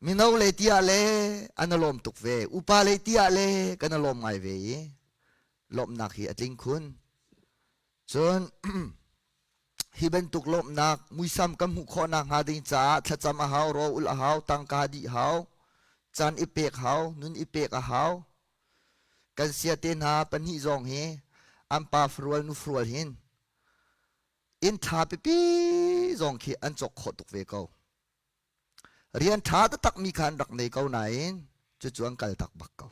Mino le tiah le an lawm tuk ve. Upa le tiah le kan lawm ngai ve i lawmhnak hi a tling khun. Cun hi bantuk lawmhnak muisam kan hmuh khawhnak hnga ding caah thlacam a hau, rawl a hau, tangka dih hau, caan i pek hau, nun i pek a hau. Kan siate hna pahnih zong hi an pa farual nu farual hin inn ṭha pipi zong khi an cawk khawh tuk ve ko. Rian ṭha taktak mi kha an rak nei ko nain cucu an kal tak bak ko.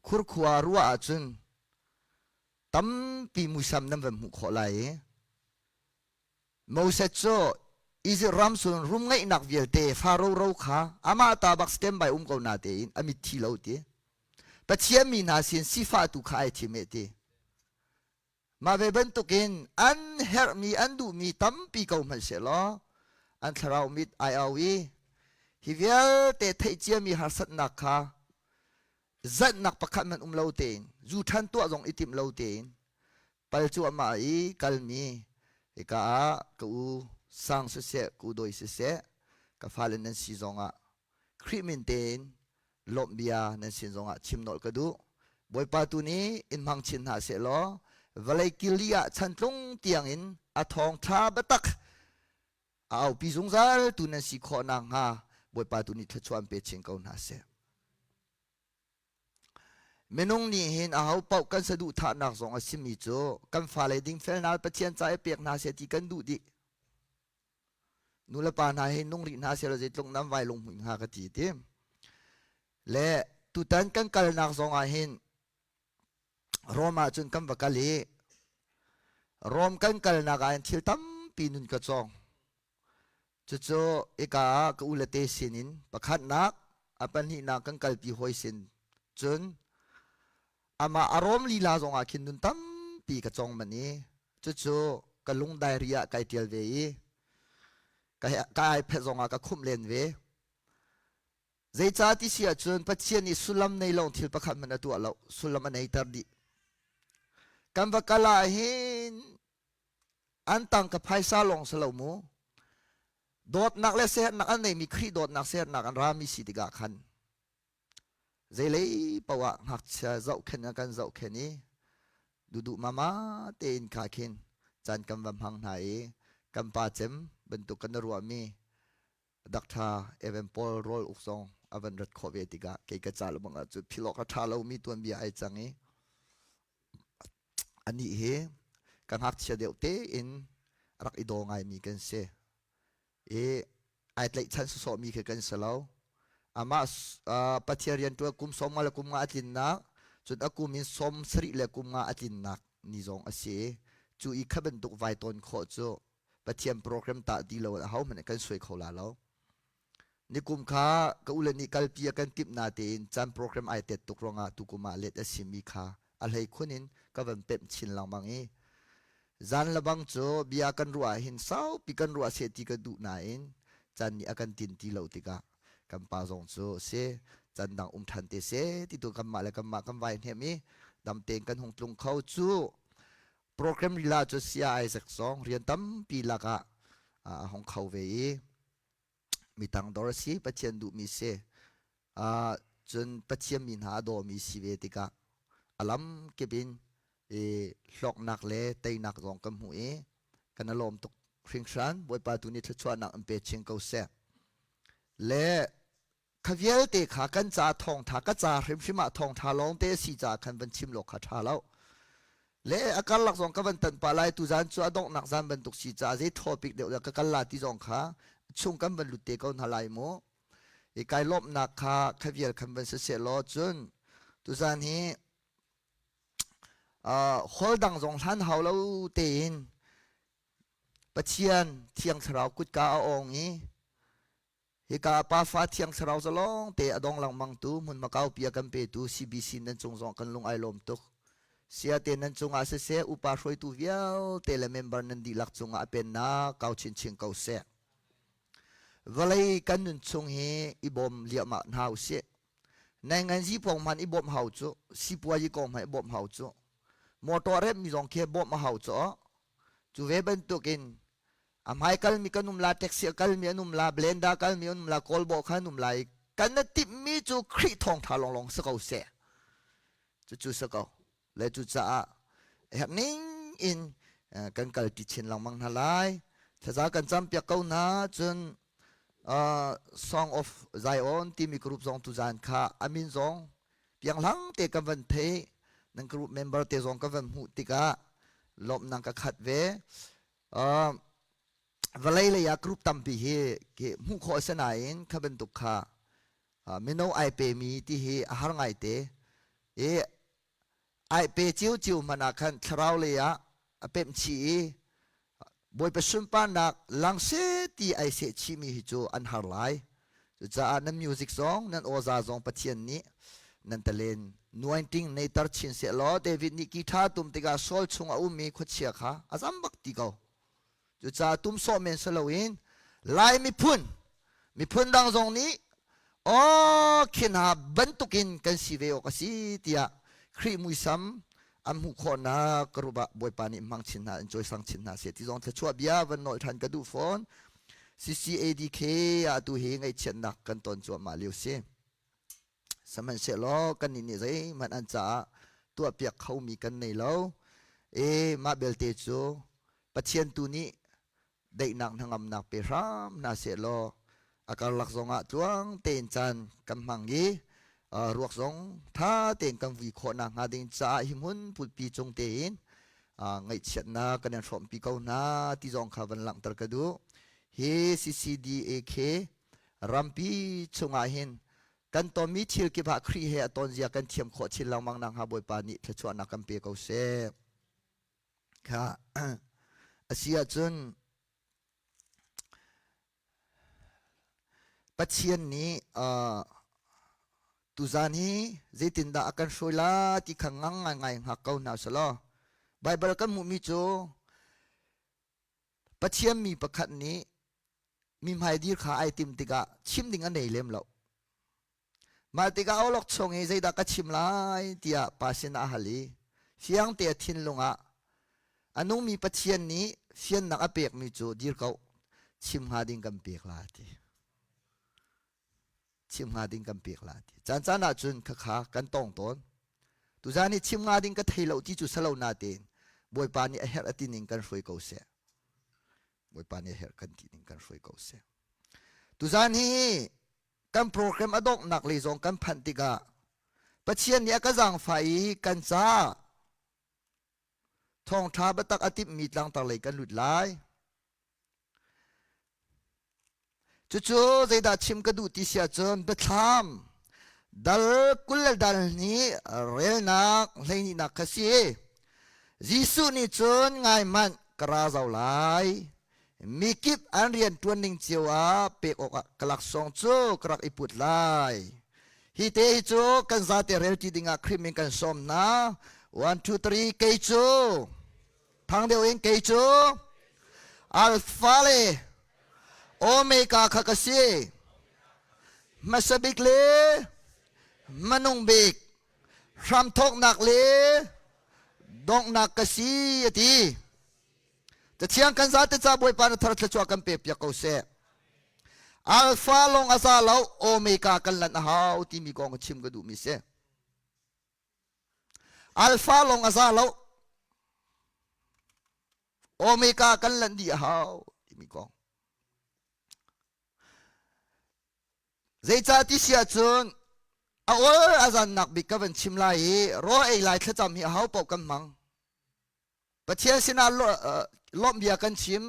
Khurkhua ruah ahcun tampi muisam nan van hmuh khawh lai i Moses cu Izipt ram sun rum ngeihnak vialte Faro ro kha amah ta bak standby um ko na tein a mit thi lo ti. Pathian mi hna sin sifah tu kha ai thim eh ti. Mah ve bantukin an herhmi an duhmi tampi ko hmanhsehlaw an thlarau mit ai au i hi vialte theih ciami harsatnak kha zanhnak pakhat hmanh um lo tein zu ṭhan tuah zong i timh lo tein pal cuahmah i kalmi hika ah ka u sang siseh ka u doi siseh ka fale nan si zongah Khrih min tein lawmh bia nan sin zongah chim nolh ka duh. Bawipa tu nih in hmang chin hna seh law vawlei kili ah chantlung tiangin a thawngṭha biatak a aupi zungzal tu nan si khawh nakhnga Bawipa tu nih thluachuah an pe chin ko hna seh. Minung nih hin aho paoh kan saduhthahnak zong a simi cu kan fale dingfelnak Pathian ca i pek hna seh ti kan duh dih. Nulepa hna hi nung rih hna seh law zeitluk nan vai lung hmuih hnga ka ti ti. Le tutan kan kalnak zong ah hin Rom ah cun kan va kal i Rom kan kalnak ah hin thil tampi nun ka cawng. Cucu ika ah ka u le te sin in pakhatnak a pahnihnak kan kalpi hawi sin cun amah a rom lila zong ah khin nun tampi ka cong man i cucu ka lung diary ah kai tial ve i ka, ka iPad zong ah ka khumh len ve. Zeicah ti si ahcun Pathian nih sullam nei lawng thil pakhat hmanh a tuah lo, sullam a neiter dih. Kan va kal ah hin an tangka phaisa lawng si lo mu. Dawtnak le sernak an neimi Khrih dawtnak sernak an rami si tikah khan Zeilei paoh ah ngakchia zohkhenh ah kan zohkhenh i duhduh mama tein kha khin caan kan va hmang hna i kan pa cem bantuk kan i ruahmi Dr. Evan Paul Rawl Uk zong a van rat khawh ve tikah kei ka ca lengmang ahcun philh awk a ṭha lomi tuanbia ai cang i anih hi ka ngakchia deuh tein rak i daw ngaimi kan si. I ai tlaihchan sawsawhmi khi kan si lo. Amah Pathian rianṭuan kum 50 le kum nga a tlinnak, cun a kum in 70 le kum nga a tlinnak ni zong a si i cu i kha bantuk vai tawn khawh cu Pathian program tah ti lo ahohmanh kan suai kho la lo. Nikum kha ka ule nih kalpi a kan timh natein caan program ai tet tuk ruangah tukum ah let a simi kha a hlei khun in ka van pemh chin lengmang i zan lebang cu bia kan ruah ah hin saupi kan ruah seh ti ka duh nain caan nih a kan tin ti lo tikah kan pa zong cu si can dang um ṭhan te seh ti tu kanmah le kanmah kan vai hnem i dam tein kan hung tlung kho cu program lila cu sia Isaac zong rian tampi lakah a hung kho ve i mi tangdor a si Pathian duhmi si uh, cun Pathian mi hna a dawmi si ve tikah a lam kip in i hlawknak le teinak zong kan hmuh i kan i lawm tuk hringhran Bawipa tu nih thluachuahnak in pe chin ko seh le kha vialte kha kan ca thawngtha ka ca hrimhrim ah thawngtha lawngte a si caah khan van chim lo kha tha lo le a karlak zong ka van tan pah lai tu zan cu a donghnak zan bantuk si caah zei topic deuh dah ka kal la ti zong kha chung kan van lut te ko hna lai mu i kai lawmhnak kha kha vial khan van siseh law cun tuzan hi uh, hol dang zong hlan hau lo tein Pathian thiang thlarau kutka a ong i Hika pafa Thiang Thlarau zalong te a dong lengmang tu hmunhma kaupi a kan petu CBC nan cung zong kan lung ai lawm tuk. Siate nan cungah siseh upa hruaitu vialte le member nan dihlak cungah a pennak kau chinchin ko seh. Vawlei kan nun chung hi i bawm liahmah hna usih. Nainganzi pawng hman i bawmh hau cu, sipuazi kong hman i bawmh hau cu, motor remmi zong khi bawmh a hau cu. Cu ve bantukin. A hmai kalmi kan um la, taxi a kalmi an um la, blender kalmi an um la, kawlbawh kha an um la i kan na timhmi cu Khrih thawngṭha lawnglawng si ko seh. Cucu si ko. Le cucaah herh ning in kan kalpi chin lengmang hna lai. Thlaza kan campiak ko hna cun uh, Song of Zion timi group zong tuzan kha amin zong pianghlang te kan van thei nan group member te zong kan van hmuh tikah lawmhnak ka khat ve. Uh, vawlei lei ah group tampi hi hmuh khawh a si nain kha bantuk kha mino ai pemi ti hi a har ngai te i ai pe ciuciu hmanh ah khan thlarau lei ah a pemh chih i Bawipa sunparnak lang seh ti ai seh chihmi hi cu an har lai. Cucaah nan music zong nan awza zong Pathian nih nan talen anointing neiter chin seh law David nih guitar tum tikah Saul chung a ummi khuachia kha a zam bak ti ko. Cucaah tum sawh men si loin Lai miphun miphun dang zong nih aw khi hna bantukin kan si ve awk a si tiah Khrih muisam an hmuh khawhnak ka rup ah Bawipa nih hmang chin hna in cawisang chin hna seh ti zong thluachuah bia van nawl ṭhan ka duh fawn. CCADK ah atu hi ngaihchiatnak kan ton cuahmah lio si. Sihmanhsehlaw kannih nih zeihmanh an caah tuahpiak khomi kan nei lo. E mah belte cu Pathian tu nih daihnak hnangamnak pe hram hna sehlaw a karlak zongah tluang tein caan kan hmang i ruak zong ṭha tein kan vui khawh nakhnga ding caah hi hmun pulpi cung tein ngaihchiatnak kan in hrawmpi ko hna ti zong kha van langhter ka duh. Hi CCDAK rampi chungah hin kan tonmi thil kip ah Khrih he a tonzia kan thiam khawh chin lengmang nakhnga Bawipa nih thluachuahnak kan pe ko seh. Kha a si ahcun Pathian nih uh, tuzan hi zeitindah a kan hruai la ti kha ngang ngaingai hngak ko hna selaw Baibal kan hmuhmi cu Pathian mi pakhat nih mi hmaidir kha ai tim tikah chim ding a nei lem lo. Mah tikah awlok chung i zeidah ka chim lai tiah pa sinah a hal i fiangte a thinlung ah a nungmi Pathian nih fiannak a pekmi cu dir ko chim hnga ding kan pek la ti. Chim hnga ding kan pek la ti. Caan caan ah cun khakha kan tong tawn. Tuzan hi chim hnga ding ka thei lo ti cu salo natein Bawipa nih a herh a ti ning kan hruai ko seh. Bawipa nih a herh kan ti ning kan hruai ko seh. Tuzan hi kan program a donghnak lei zong kan phanh tikah Pathian nih a ka zaangfah i kan ca thawngṭha biatak a timhmi tlangtar lei kan lut lai. Cucu zeidah chim ka duh ti si ahcun biathlam dal 20 le dal nih relnak hleihnihnak kha si. Jesuh nih cun ngai hmanh ka ra zau lai. Mikip an rian ṭuan ning cio ah pek awkah ka laksawng cu ka rak i put lai. Hi te hi cu kan zate relṭi dingah Khrih min kan sawm hna. 1, 2, 3, kei cu Thang deuh in kei cu Alpha le Omega kha ka si. Hmasa bik le hmanung bik, hramthawknak le donghnak ka si a ti. Cathiang kan zate ca Bawipa na thar thluachuah kan pe piak ko seh. Alpha lawng a za lo, Omega kan lanh a hau timi kong chim ka duhmi si. Alpha lawng a za lo. Omega kan lanh dih a hau timi kong. Zeicah ti si ahcun a ol a zannak bik ka van chim lai i rawl ei lai thlacam hi a hau paoh kan hmang. Pathian sinah lawmh bia kan chim.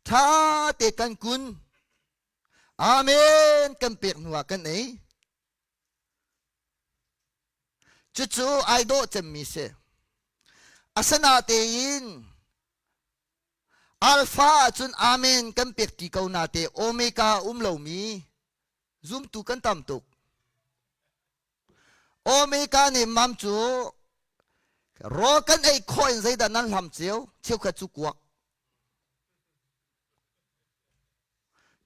Tha te kan kun. Amen kan pek hnu ah kan ei. Cucu ai dawh cemmi si. Asinatein Alpha ahcun Amen kan pek ti ko na te Omega um lomi zumtu kan tam tuk. Omega nih mam cu rawl kan ei khawh in zeidah nan hlam cio cheukhat cu kuak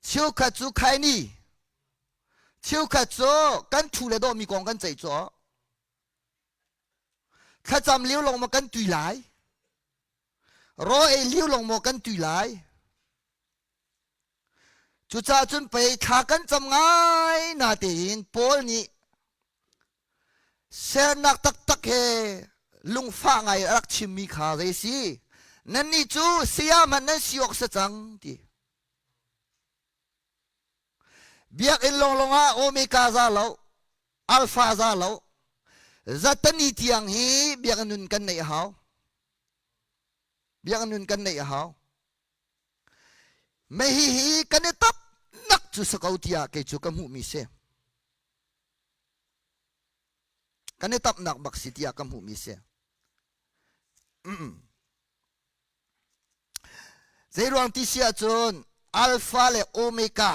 Cheukhat cu khaini, cheukhat cu kan thu le dawhmi kong kan ceih cu. Thlacam lio lawng maw kan tui lai? Raw ei lio lawng maw kan tui lai? Cucaah cun pei thla kan cam ngai na tein Paul nih sernak taktak he lungfah ngai a rak chimmi kha zei si nannih cu saya hmanh nan si awk si cang ti. Biakinn lawnglawng ah Omega za lo, Alpha za lo, zatani tiang hi biakinn nun kan neih a hau. Biakinn nun kan neih a hau. Mei hihi kan i tap nak cu si ko tiah kei cu ka hmuhmi si. Kan i tapnak bak si tiah ka hmuhmi si. Zeiruang ti si ahcun Alpha le Omega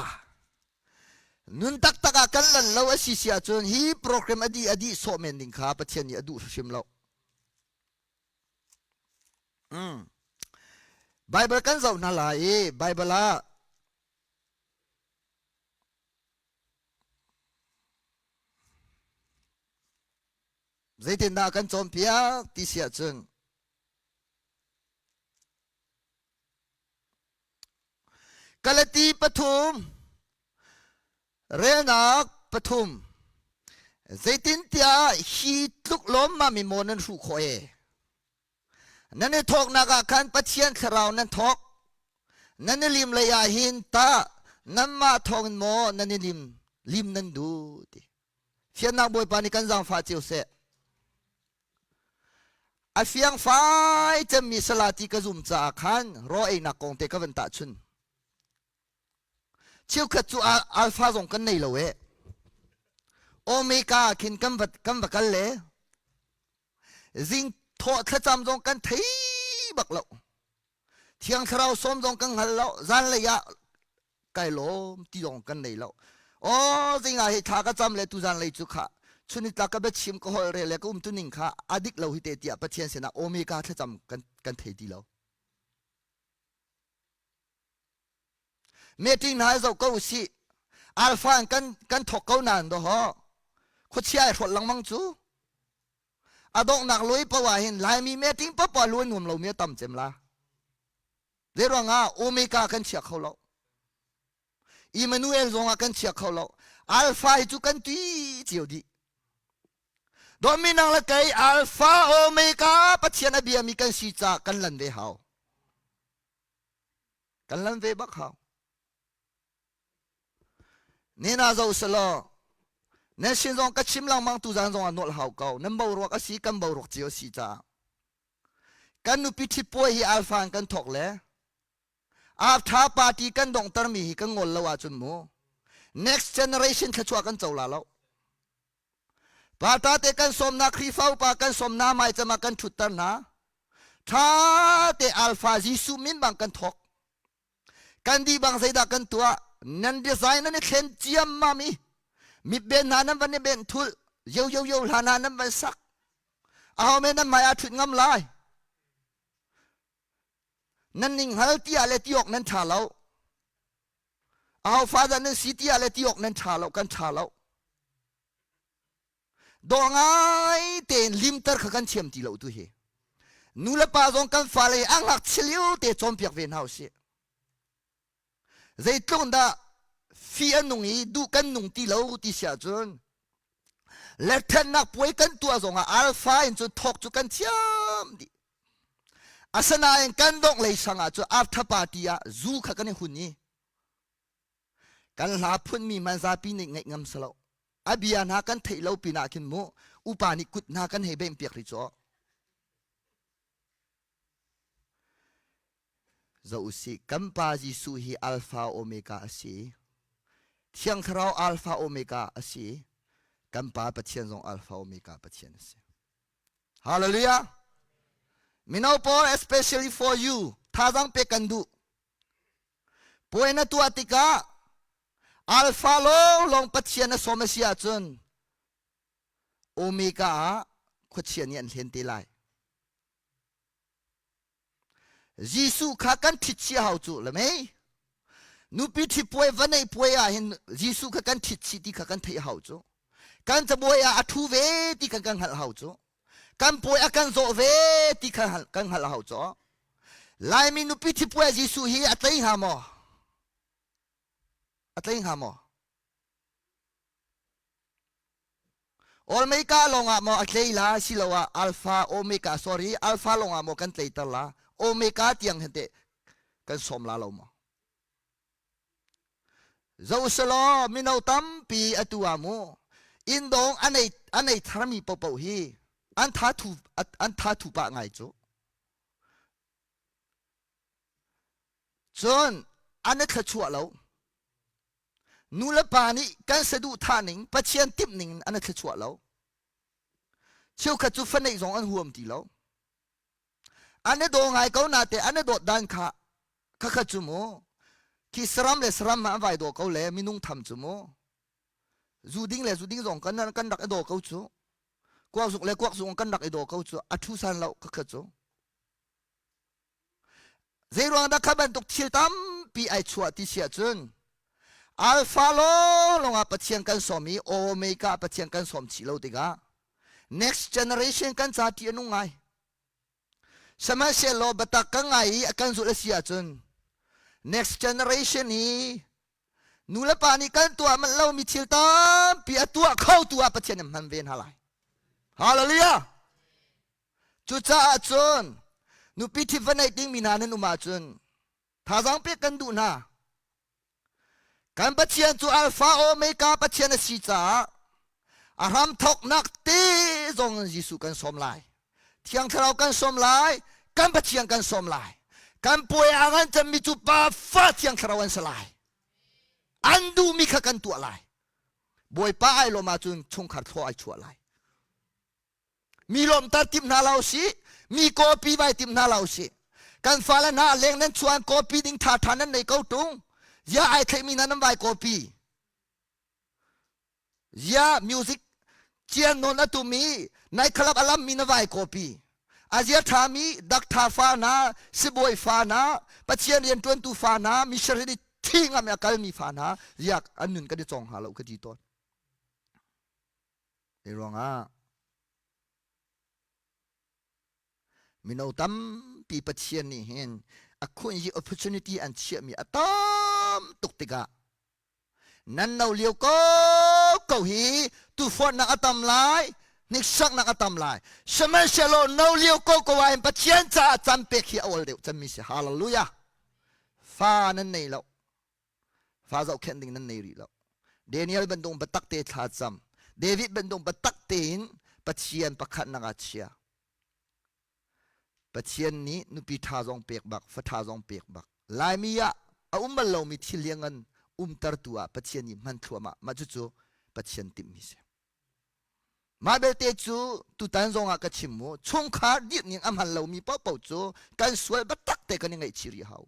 nun taktak ah kan lan lo a si si ahcun hi program a dih a dih sawh men ding kha Pathian nih a duh hrim lo. Mm. Bible kan zoh hna lai i Bible ah zeitindah kan cawnpiak ti si ahcun Galati pathum relnak pathum zeitintiah hi tluk lawmmam in maw nan hruh khawh e Nan i thawknak ah khan Pathian thlarau nan thawk. Nan i lim lei ah hin tah nanmah thawngin maw nan i lim lim nan duh ti. Fiannak Bawipa nih kan zaangfah cio seh. A fiangfai cemmi sala ti ka zum caah khan raw einak kong te ka van tahchun. Cheukhat cu alpha zong kan nei lo eh. Omega khin kan va kan va kal le Zing thawh thlacam zong kan thei bak lo. Thiang Thlarau sawm zong kan hngal lo. Zanlei ah kai lawm ti zong kan nei lo. Aw zing ah hi thla ka cam le tu zanlei cu kha chunitlak ka biachim ka holh re le ka umtu ning kha a dik lo hi te tiah Pathian sinah omega thlacam kan kan thei ti lo. Meeting hna zoh ko usih. Alpha in kan kan thawk ko nain do ho. Khuachia ai hrawt lengmang cu. A donghnak loi poah hin Laimi meeting poah luai nuam lomi a tam cem la. Zei ruangah Omega kan chia kho lo. Emmanuel zong ah kan chia kho lo. Alpha hi cu kan tui cio dih. Dawtmi nang le kei Alpha Omega Pathian a biami kan si ca kan lan ve hau. Kan lan ve bak hau. Nena zo selaw nan sin zong ka chim lengmang tu zan zong ah nolh hau ko. Nan boruak a si kan boruak cio a si caah. Kan nupi ṭhit puai hi alpha in kan thawk le after party kan donghtermi hi kan ngol lo ahcun mu next generation thluachuah kan co la lo. Pata te kan sawmna Khrihfa upa kan sawmna maicam ah kan ṭhutter hna. Ṭha te alpha Jesuh min bang kan thawk. Kan dih bang zeidah kan tuah? Nan design nan i thlen ciammam i mitben hna nan van i benh thulh, yo yo yo hla hna nan van sak. Aho men nan hmai ah ṭhut ngam lai? Nan ning hal ti ah le ti awk nan ṭha lo. Aho fa dah nan si ti ah le ti awk nan ṭha lo, kan ṭha lo. Dawh ngai tein limter kha kan thiam ti lo tu hi. Nu le pa zong kan fale a ngakchia lio te cawnpiak ve hna usih. Zeitluk dah fi a nung i duh kan nung ti lo ti si ahcun lethennak puai kan tuah zongah alpha in cun thawk cu kan thiam dih. Asinain kan dongh lei sang ah cun after party ah zu kha kan i hun i kan hla phunmi man zapi nih ngaih ngam salo. A bia hna kan theih lo pinah khin mu upa nih kut hna kan hei bengh piak rih cu. Zoh usih, kan Pa Jesuh hi Alpha Omega a si. Thiang Thlarau Alpha Omega a si. Kan Pa Pathian zong Alpha Omega Pathian a si. Hallelujah! Mino pawl, especially for you, thazaang pek kan duh. Puai na tuah tikah Alpha lawnglawng Pathian na sawm a si ahcun Omega ah khuachia nih an hlen te lai. Jesuh kha kan ṭhit chih hau cu le mei. Nupi ṭhit puai va neih puai ah hin Jesuh kha kan ṭhit chih ti kha kan theih hau cu. Kan cabuai ah a ṭhu ve ti kha kan hngalh hau cu. Kan puai a kan zawh ve ti kha kan hngalh hau cu. Laimi nupi ṭhit puai Jesuh hi a tlei hnga maw? A tlei hnga maw? Omega lawngah maw a tlei la siloah alpha omega sorry alpha lawngah maw kan tleiter la omega tiang hin teh kan sawm la lo maw? Zohselaw mino tampi atu ah mu inndawng a nei a nei tharmi paohpaoh hi an tha thu an tha thu pah ngai cu. Cun an i thluachuah lo. Nu le pa nih kan saduhthah ning Pathian timh ning in an i thluachuah lo. Cheukhat cu fa neih zong an huam ti lo. An i daw ngai ko nate an i dawt dan kha khakha cu mu khi saram le saram an vai daw ko le minung tham cu mu zu ding le zu ding zong kan kan rak i daw ko cu kuak zuk le kuak zuk kan rak i daw ko cu a thu san lo khakha cu Zeiruang dah kha bantuk thil tampi ai chuah ti si ahcun Alpha lawnglawng ah Pathian kan sawm i Omega Pathian kan sawm chih lo tikah next generation kan ca ṭih a nung ngai. Sihmanhsehlaw biatak kan ngai i a kan zulh a si ahcun next generation hi nu le pa nih kan tuah manh lomi thil tampi a tuah kho tu ah Pathian in hman ve hna lai. Hallelujah! Cucaah cun nupi ṭhit va neih dingmi hna nan um ahcun thazaang pek kan duh hna. Kan Pathian cu Alpha Omega Pathian a si caah a hramthawknak te zong in Jesuh kan sawm lai. Thiang Thlarau kan sawm lai, kan Pathian kan sawm lai. Kan puai a ngan cemmi cu Pa Fa Thiang Thlarau an si lai. An duhmi kha kan tuah lai. Bawipa ai lawm ahcun chungkhar thlaw ai chuah lai. Mi lawmhter tim hna lo si, mi kawpi vai tim hna lo si. Kan fale hna leng nan chuan kawpi ding tha tha nan nei ko tung. Zia ai theimi hna nan vai kawpi. Zia music cian non a tum i nai khalap alam mi na vai kawpi. Azia tha mi dak tha fa na sibawi fa na pathian rian tuantu fa na missionary thi ngam a kal mi fa na ziak an nun kan i cong ha lo ka ti tawn. Hi ruangah mino tampi Pathian nih hin a khun hi opportunity an chiahmi a tam tuk tikah nan no lio ko ko hi tuforhnak a tam lai hniksaknak a tam lai sihmanhsehlaw no lio ko ko ah hin Pathian caah cam pek hi a ol deuh cemmi si hallelujah fa nan nei lo Fa zohkhenh ding nan nei rih lo. Daniel bantuk biatak te thla cam. David bantuk biatak tein Pathian pakhat nak ah chia. Pathian nih nupi ṭha zong pek bak, fa ṭha zong pek bak. Laimi ah a um bal lomi thil liangan umtertu ah Pathian nih hman thluahmah. Mah cucu Pathian timhmi si. Mah belte cu tutan zong ah ka chim mu, chungkhar dirh ning a hman lomi paohpaoh cu kan sual biatak te kan i ngaihchih rih hau.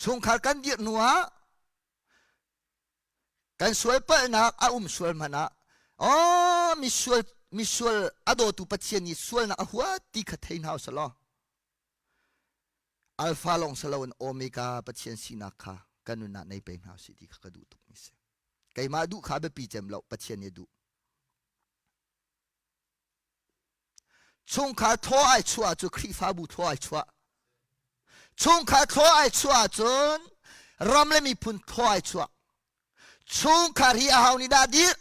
Chungkhar kan dirh hnu ah kan sual palhnak a um sual hmanh ah oh misual misual a dawtu Pathian nih sualnak a huat ti kha thei hna usih law alpha lawng si loin omega Pathian sinak kha kan nun ah nei peng hna usih ti kha ka duh tuk mi si. Keimah duh kha biapi cem lo Pathian nih a duh. Chungkhar thaw ai chuah cu Khrihfabu thaw ai chuah. Chungkhar thaw ai chuah ahcun ram le miphun thaw ai chuah. Chungkhar hi ahau nih dah dirh?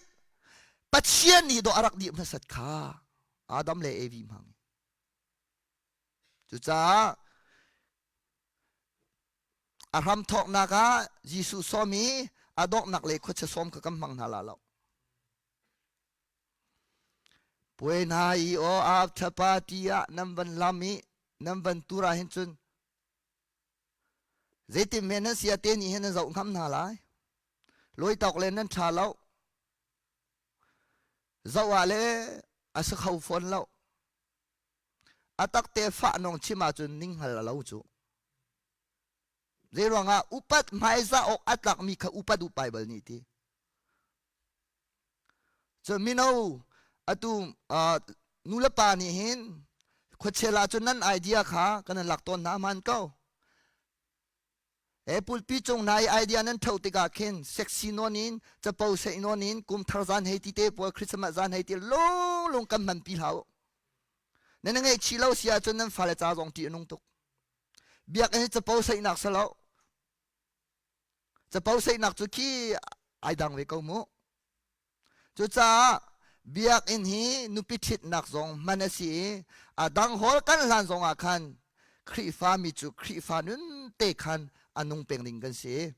Pathian nih dawh a rak dirh hmasat kha Adam le Evi hmang. Cucaah a hramthawknak ah Jesuh sawm i a donghnak le khuachia sawm kha kan hmang hna la lo. Puai hna i aw after party ah nan van lam i nan van tur ah hin cun zeitin men nan sia te nih hin nan zoh ngam hna lai. Lawi tawk le nan ṭha lo. Zoh ah le a si kho fawn lo. A takte fah nong chim ahcun ninghngal a lo cu. Zeiruangah upat hmaizah awk a tlakmi kha upat u Bible nih ti. Cun mino atu uh, nu le pa nih hin khuachel ah cun nan idea kha kan in lak tawn hna hmaan ko. E pulpi cung hna i idea nan tho tikah khin sexy nawn in capo sei nawn in kum thar zan hei ti te pawl Christmas zan hei ti lung kan hman pi hlah u. Nan ngaihchih lo si ahcun nan fale ca zong ṭih a nung tuk. Biakinn hi capo seihnak si lo. Capo saihnak cu khi ai dang ve ko mu. Cucaah biakinn hi nupi ṭhitnak zong hman a si i a dang hall kan hlan zongah khan Khrihfa mi cu Khrihfa nun te khan a nung peng ding kan si.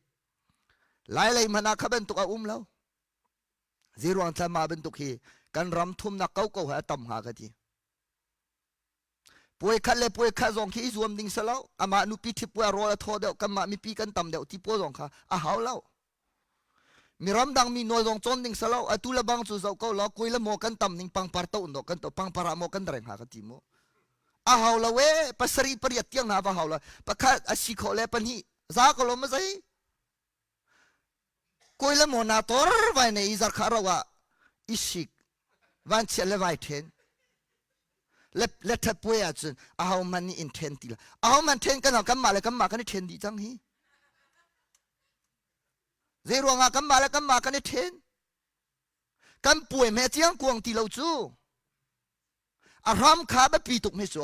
Lailei hmanh ah kha bantuk a um lo. Zeiruang thla mah bantuk hi kan ram thumnak koko he a tam hnga ka ti. Puai khat le puai khat zong khi i zuam ding si lo. Amah nupi ṭhit puai rawl a thaw deuh, kanmah mipi kan tam deuh ti pawl zong kha a hau lo. Mi ramdang mi nawl zong cawn ding si lo. Atu le bang cu zoh ko law kui le maw kan tam ning pangpar to no kan to pangpar ah maw kan reng hnga ka ti mu. A hau lo e pasarih pariat tiang hna va hau lo. Pakhat a si khawh le pahnih za ko lo ma zei. Kawi le maw na tor vai ne i zarkha ro ah i sik van chiah le vai then le le that puai ahcun aho man nih in then ti la aho man then kan kan mah le kan mah kan i then dih cang hi zei ruangah kan mah le kan mah kan i then kan puai me chiang kuang ti lo cu a hram kha biapi tuk mi cu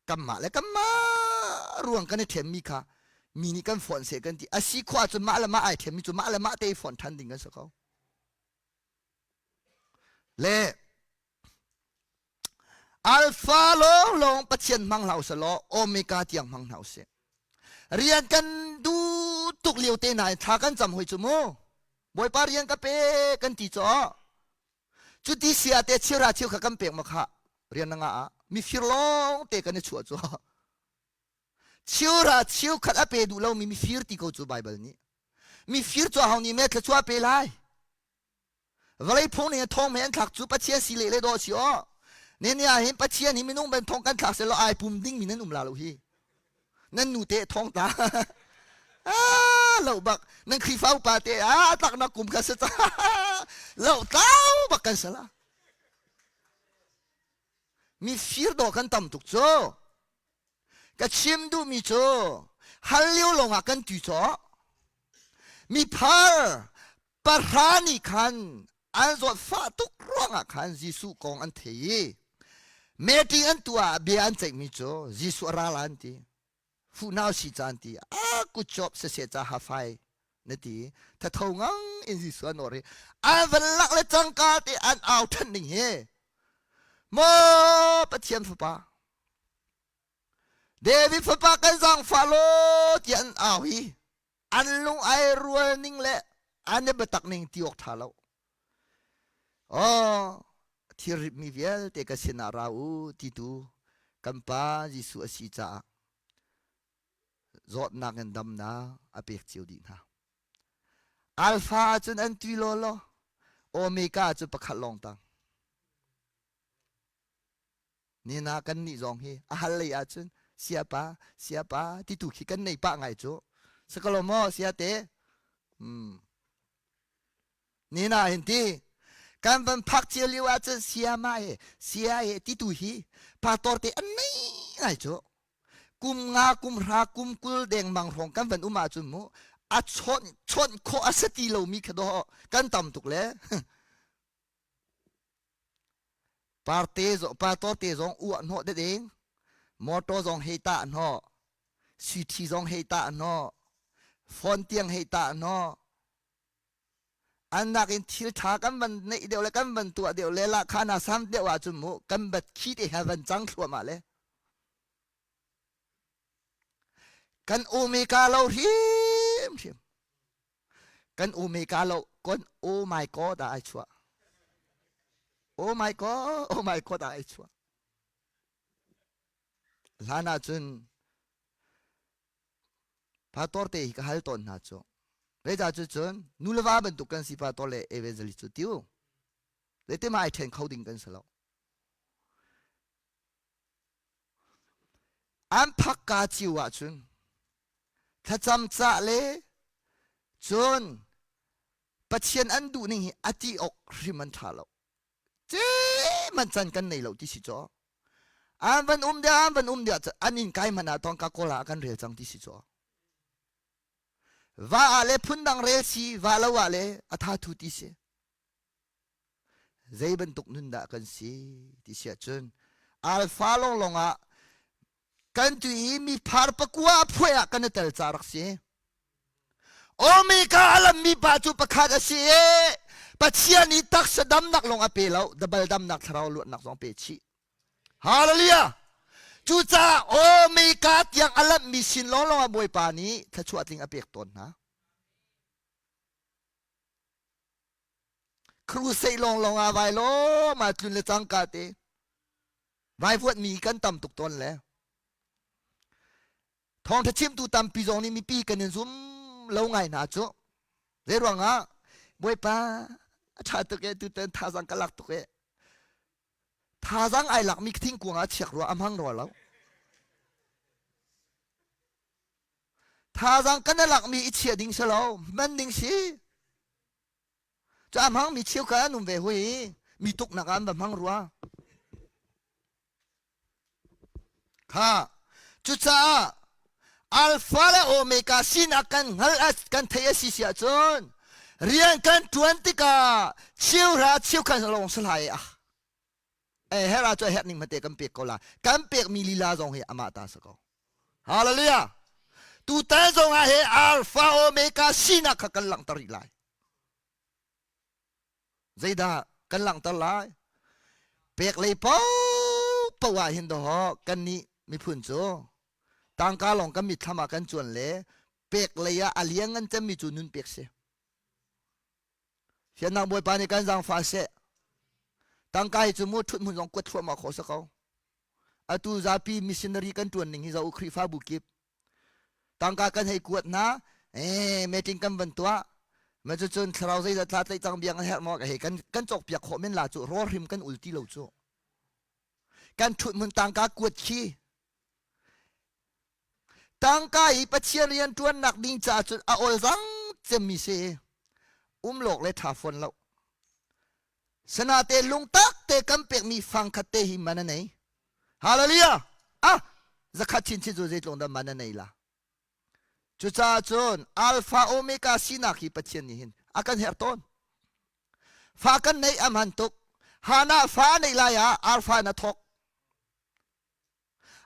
Kanmah le kanmah ruang kan i ṭhenmi kha mi nih kan fonh seh kan ti. A si khawh ahcun mah le mah ai ṭhenmi cu mah le mah te i fonh ṭhan ding kan si ko. Le Alpha lawnglawng Pathian hmang hlah usih law Omega tiang hmang hna usih. Rian kan duh tuk lio te nain thla kan cam hoi cu mu. Bawipa rian ka pe kan ti cu Cuti sia te chira cheu kha kan pek ma kha rian na ngah ah mifir lawng te kan i chuah cu chiura chiu khat a pe duh lomi mifir ti ko cu Bible nih mifir cu ahau nih me thluachuah pe lai vawlei phung ning thong me an thlak cu Pathian si le le daw si aw ne ni ah hin Pathian hi minung ben thong kan thlak se lo ai pum ding mi nan um la lo hi Nan nu te thong ta. Ah, lo bak. Nan Khrihfa upa te ah tlaknak kum kha si ca. Lo tlau bak kan sala. Mi fir dawh kan tam tuk cu. Ka chim duhmi cu hal lio lawngah kan tu cawh. Mi phar pahra nih khan an zawtfah tuk ruangah khan Jesuh kong an thei i meeting an tuah ah bia an ceihmi cu Jesuh a ra la an ti fuhnau si ca an ti a kutcawp siseh ca hafai na ti thatho ngang in Jesuh an or i an van lak le cangka te an au than ding hi maw Pathian fapa David fapa kan zaangfah law tiah an au hi an lung ai rual ning le an i biatak ning ti awk ṭha lo. Oh, thilritmi vialte ka sinah ra u ti tu kan Pa Jesuh a si caah zawtnak in damnak a pek cio dih hna. Alpha ahcun an tui law law, Omega cu pakhat lawng tang. Nina kan nih zong hi a hal lei ahcun siapa siapa ti tu khi kan nei pah ngai cu sakalo maw siate hmm. Nina hin ti kan van phak cio lio ahcun siama he sia he ti tu hi pastor te an nei ngai cu kum nga kum hra kum kul dengmang hrawng kan van um ahcun mu a chawnh chawnh khawh a si ti lomi kha dawh kan tam tuk le Parte pastor te zong uah hnawh dedeng motor zong hei tah hnawh suithi zong hei tah hnawh phone tiang hei tah hnawh an nakin thil tha kan van neih deuh le kan van tuah deuh le lahkhah na sam deuh ahcun mu kan bat khi te he van cang thluahmah le kan omega lo hrimhrim Kan omega lo kon oh my god ah ai chuah. Oh my god, oh my god ah ai chuah. Hlan ahcun pastor te hi ka hal tawn hna cu. Zeicah cu cun nu le va bantuk kan si pastor le evangelist cu tiu. Zeitin mah ai ṭhen kho ding kan si lo. An phakka cio ahcun thlacam cah le cun Pathian an duh ning hi a ti awk hrim an ṭha lo. Man can kan nei lo ti si caw. An van um dia an van um dia an inn kai hmanh ah tong ka kawl ah kan rel cang ti si caw. Va ah le phundang rel si va lo ah le a tha thu ti si. Zei bantuk nun dah kan si ti si ahcun alpha lawnglawng ah. Kan tu i mi phar pakua a phuai ah kan i tel ca rak si. Omega a lammi pa cu pakhat a si i Pathian i taksa damnak lawng a pe lo, dabal damnak thlarau luatnak zong pe chih. Hallelujah! Cucaah Omega tiang a lamhmi sin lawnglawng ah Bawipa nih thluachuah tling a pek tawn hna. Crusade lawnglawng ah vai law ma tlun le cangka te vaivuanhmi kan tam tuk tawn le thawngṭha chimtu tampi zong nih mipi kan in zum lo ngai hna cu zei ruangah Bawipa a ṭha tuk e tutan thazang ka lak tuk e thazang ai lakmi thingkung ah chiak rua a hmang rua lo Thazang kan i lakmi i chiah ding si lo, hman ding si. Cu a hmangmi cheukhat an um ve hui i mi tuknak ah an va hmang rua. Kha cucaah Alpha le Omega sinak kan hngalh kan theih a si si ahcun rian kan ṭuan tikah cheuhra cheukhat lawng si hlah i ah eh her ah cu herh ning hmate kan pek ko la kan pek mi lila zong hi amah ta si ko hallelujah tutan zong ah he alpha omega sinak kha kan langhter rih lai zeidah kan langhter lai pek lei po po ah hin do kan nih miphun cu tangka lawng kan mitthlam ah kan cuan le pek lei ah a liang ngan cemmi cu nun pek si Siannak Bawipa nih kan zaangfah seh. Tangka hi cu mu ṭhut hmun zong kuat thluahmah khawh si ko. Atu zapi missionary kan ṭuan ning hi zoh u Khrihfabu kip. Tangka kan hei kuat hna, eh meeting kan van tuah. Ma cucun thlarau zeizat thla tlaih cang biang a herh maw hei kan kan cawk piak khawh men la cu rawl hrim kan ul ti lo cu. Kan ṭhut hmun tangka kuat khi Tangka i Pathian rianṭuannak ding caah cun a olzang cemmi si. Um lawk le ṭha fawn lo. Sanate lungtak te kan pekmi fangkhat te hi man a nei. Hallelujah! Ah, zakhat chinchin cu zeitlung dah man a nei la. Cucaah cun Alpha Omega sinak hi Pathian nih hin a kan herh tawn. Fa kan neih a hman tuk. Hana fa neih lai ah Alpha na thawk.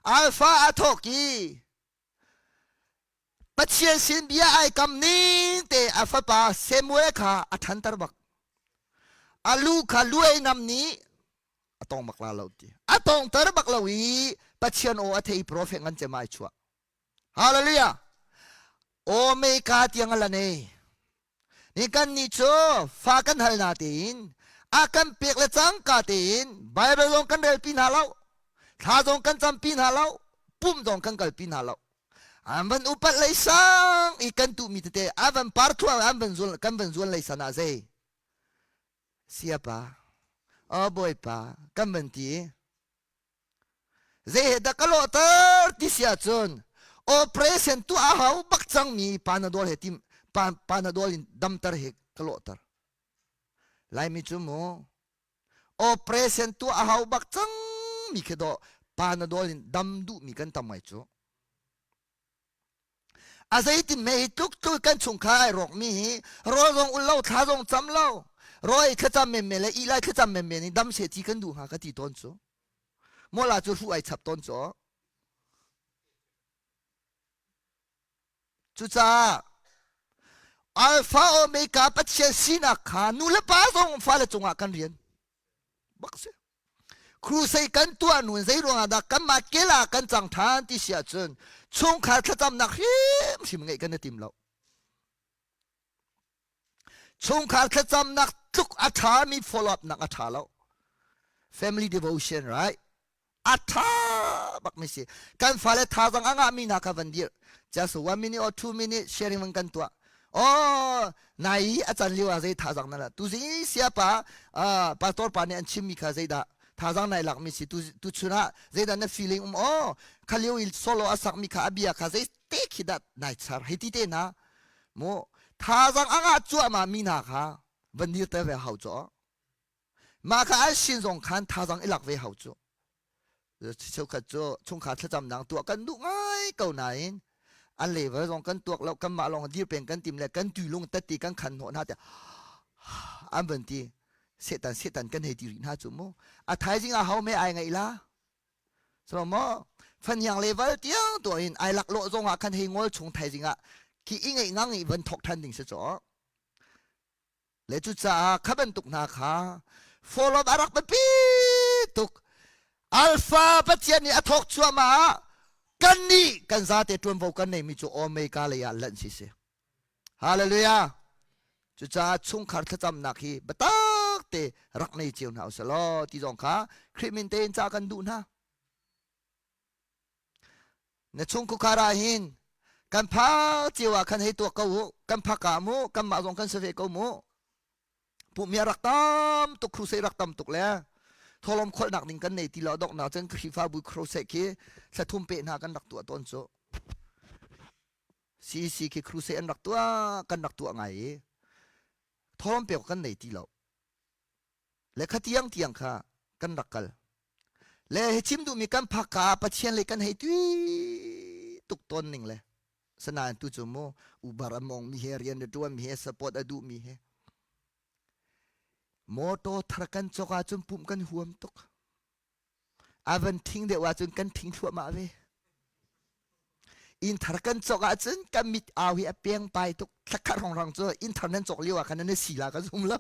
Alpha a thawk i Pathian sin bia ai kam ning te a fapa Samuel kha a ṭhanter bak. A lu kha luai nam nih a tong bak la lo ti. A tongter bak lo i Pathian aw a thei profet ngan cem ai chuah. Hallelujah. Omega tiang a la nei. Ni kan nih cu fa kan hal na tein a kan pek le cangka tein Bible zong kan relpi hna lo thla zong kan campi hna lo pum zong kan kalpi hna lo an van upat lei sang i kan tuhmi tete a van par thluang an van zual kan van zuan lei san ah zei siapa oh bawipa kan van ti Zei he dah ka lawhter ti si ahcun operation tuah a hau bak cangmi panadol he tim panadol in damter he ka lawhter. Laimi cu mu operation tuah a hau bak cangmi khi dawh panadol in dam duhmi kan tam ngai cu. A zeitin me hi tluk tluk kan chungkhar ai rawkmi hi rawl zong ul lo thla zong cam lo rawi thlacam menmen le ih lai thlacam menmen in dam seh ti kan duh hnga ka ti tawn cu mola cu hru ai chap tawn cu cucaah Alpha Omega Pathian sinak kha nu le pa zong fale cungah kan rian bak si Crusade kan tuah nun zei ruangah dah kanmah kela kan cang ṭhan ti si ahcun chungkhar thlacamnak hrimhrim ngeih kan i tim lo. Chungkhar thlacamnak tluk a ṭhami follow up nak a ṭha lo. Family devotion, right? A ṭha bak mi si. Kan fale thazang a ngahmi hna kha van dir. Just one minute or 2 minute sharing van kan tuah. Oh, nai a can lio ah zei thazang na la. Tu zi siapa pastor pa nih an chimmi kha zeidah thazang nai lakmi si tu tu chun ah zeidah na feeling um oh kha lio i solo a sakmi kha a bia kha zei te khi dah nai char hei ti te na mu thazang a ngah cuahmah mi hna kha van dir te ve hau cu mah kha an sin zong khan thazang i lak ve hau cu cheukhat cu chungkhar thlacamnak tuah kan duh ngai ko nain an level zong kan tuak lo kanmah lawng dir peng kan tim le kan tuilung tatti kan khan hnawh hna tiah an van ti setan setan kan hei ti rih hna cu mu a thaizing ah ho me ai ngaih la so mo. Fahniang level tiang tuah in ai laklawh zong ah khan hei ngol chung thaizing ah khi i ngeih ngang i van thok than ding si caw. Le cucaah kha bantuk hna kha follow a rak biapi tuk. Alpha Pathian nih a thawk cuahmah ah kannih kan zate ṭuanvo kan neimi cu Omega lei ah lanh si si. Hallelujah. Cucaah chungkhar thlacamnak hi biatak te rak nei cio hna usih law ti zong kha Khrih min tein ca kan duh hna. Na chungkhar ah hin kan phak cio ah khan hei tuak ko u kan phak ah mu kanmah zong kan si ve ko mu pumh a rak tam tuk crusade rak tam tuk le tholom kholhnak ding kan nei ti lo doknak cun Khrihfabu crusade khi thlathum pe hna kan rak tuah tawn cu CEC khi crusade an rak tuah kan rak tuah ngai i tholom pek kan nei ti lo le kha tiang tiang kha kan rak kal le hi chim duhmi kan phak ka Pathian le kan hei tui tuk tawn ning le sanain tu cu mu ubar a mong mi he rian a tuan mi he support a duh mi he motor thar kan cawk ahcun pumh kan huam tuk a van thing deuh ahcun kan thing thluahmah ve inn thar kan cawk ahcun kan mit au hi a peng pai tuk thlakhat rongrang cu inn thar nan cawk lio ah khan nan si la ka zum lo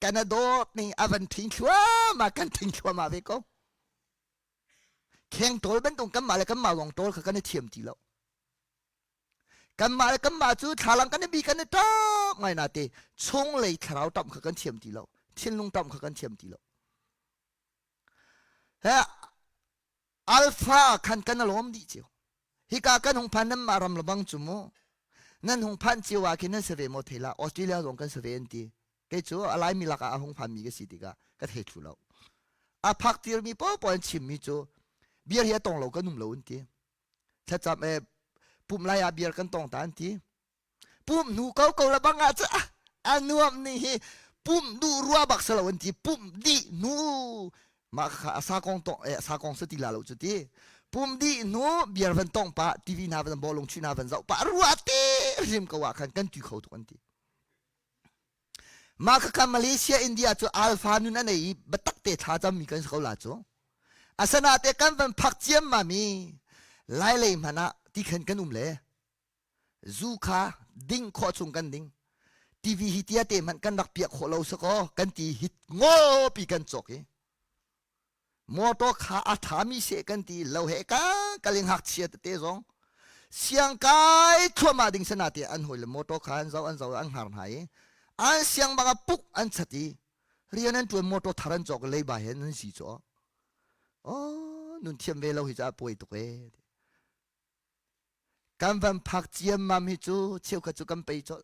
kan a dawt ning a van thing thluahmah kan thing thluahmah ve ko kheng tawl bantuk kanmah le kanmah lawng tawl kha kan i thiam ti lo kanmah le kanmah cu thlalang kan i bi kan i ṭap ngai na te chunglei thlarau ṭamh kha kan thiam ti lo thinlung ṭamh kha kan thiam ti lo he alpha khan kan alawm dih cio hika kan hung phan nan mah ram lebang cu mu nan hung phan cio ah khin nan si ve maw thei la Australia zong kan si ve an ti kei cu a laimi lakah a hung phanmi ka si tikah ka thei thlu lo a phak tirmi paohpaoh an chimmi cu beer hi a tong lo kan um lo an ti thlacam e pumh lai ah beer kan tong ta an ti pumh hnu ko ko la bang ah cu a nuam ni hi pumh duh rua bak salo an ti pumh dih hnu mah kha a sa kong tong eh sa kong se ti la lo cu ti pum dih hnu beer van tong pa TV hna van bawlung chu hna van zoh pa rua te hrim ko ah khan kan tu kho tuk an ti Mah khakha Malaysia India cu alpha nun a nei i biatak te thla cammi kan si ko la cu. Asana te kan van phak ciammam i Lailei hmanh ah ti khan kan um le zu kha ding khawh chung kan ding. TV hi tia te hmanh kan rak piah khawh lo sakaw kan ti hit ngopi kan cawk i Motor kha a ṭhami seh kan ti lo he ka kaling ngakchia tete zong siangkai thluahmah ding sana tiah an hawi le motor kha an zoh an zoh an hngar hna i an siang bang ah puk an chat i rian an ṭuan motor thar an cawk leiba he an si cu oh nun thiam ve lo hi ca puai tuk e kan van phak ciammam hi cu cheukhat cu kan pei colh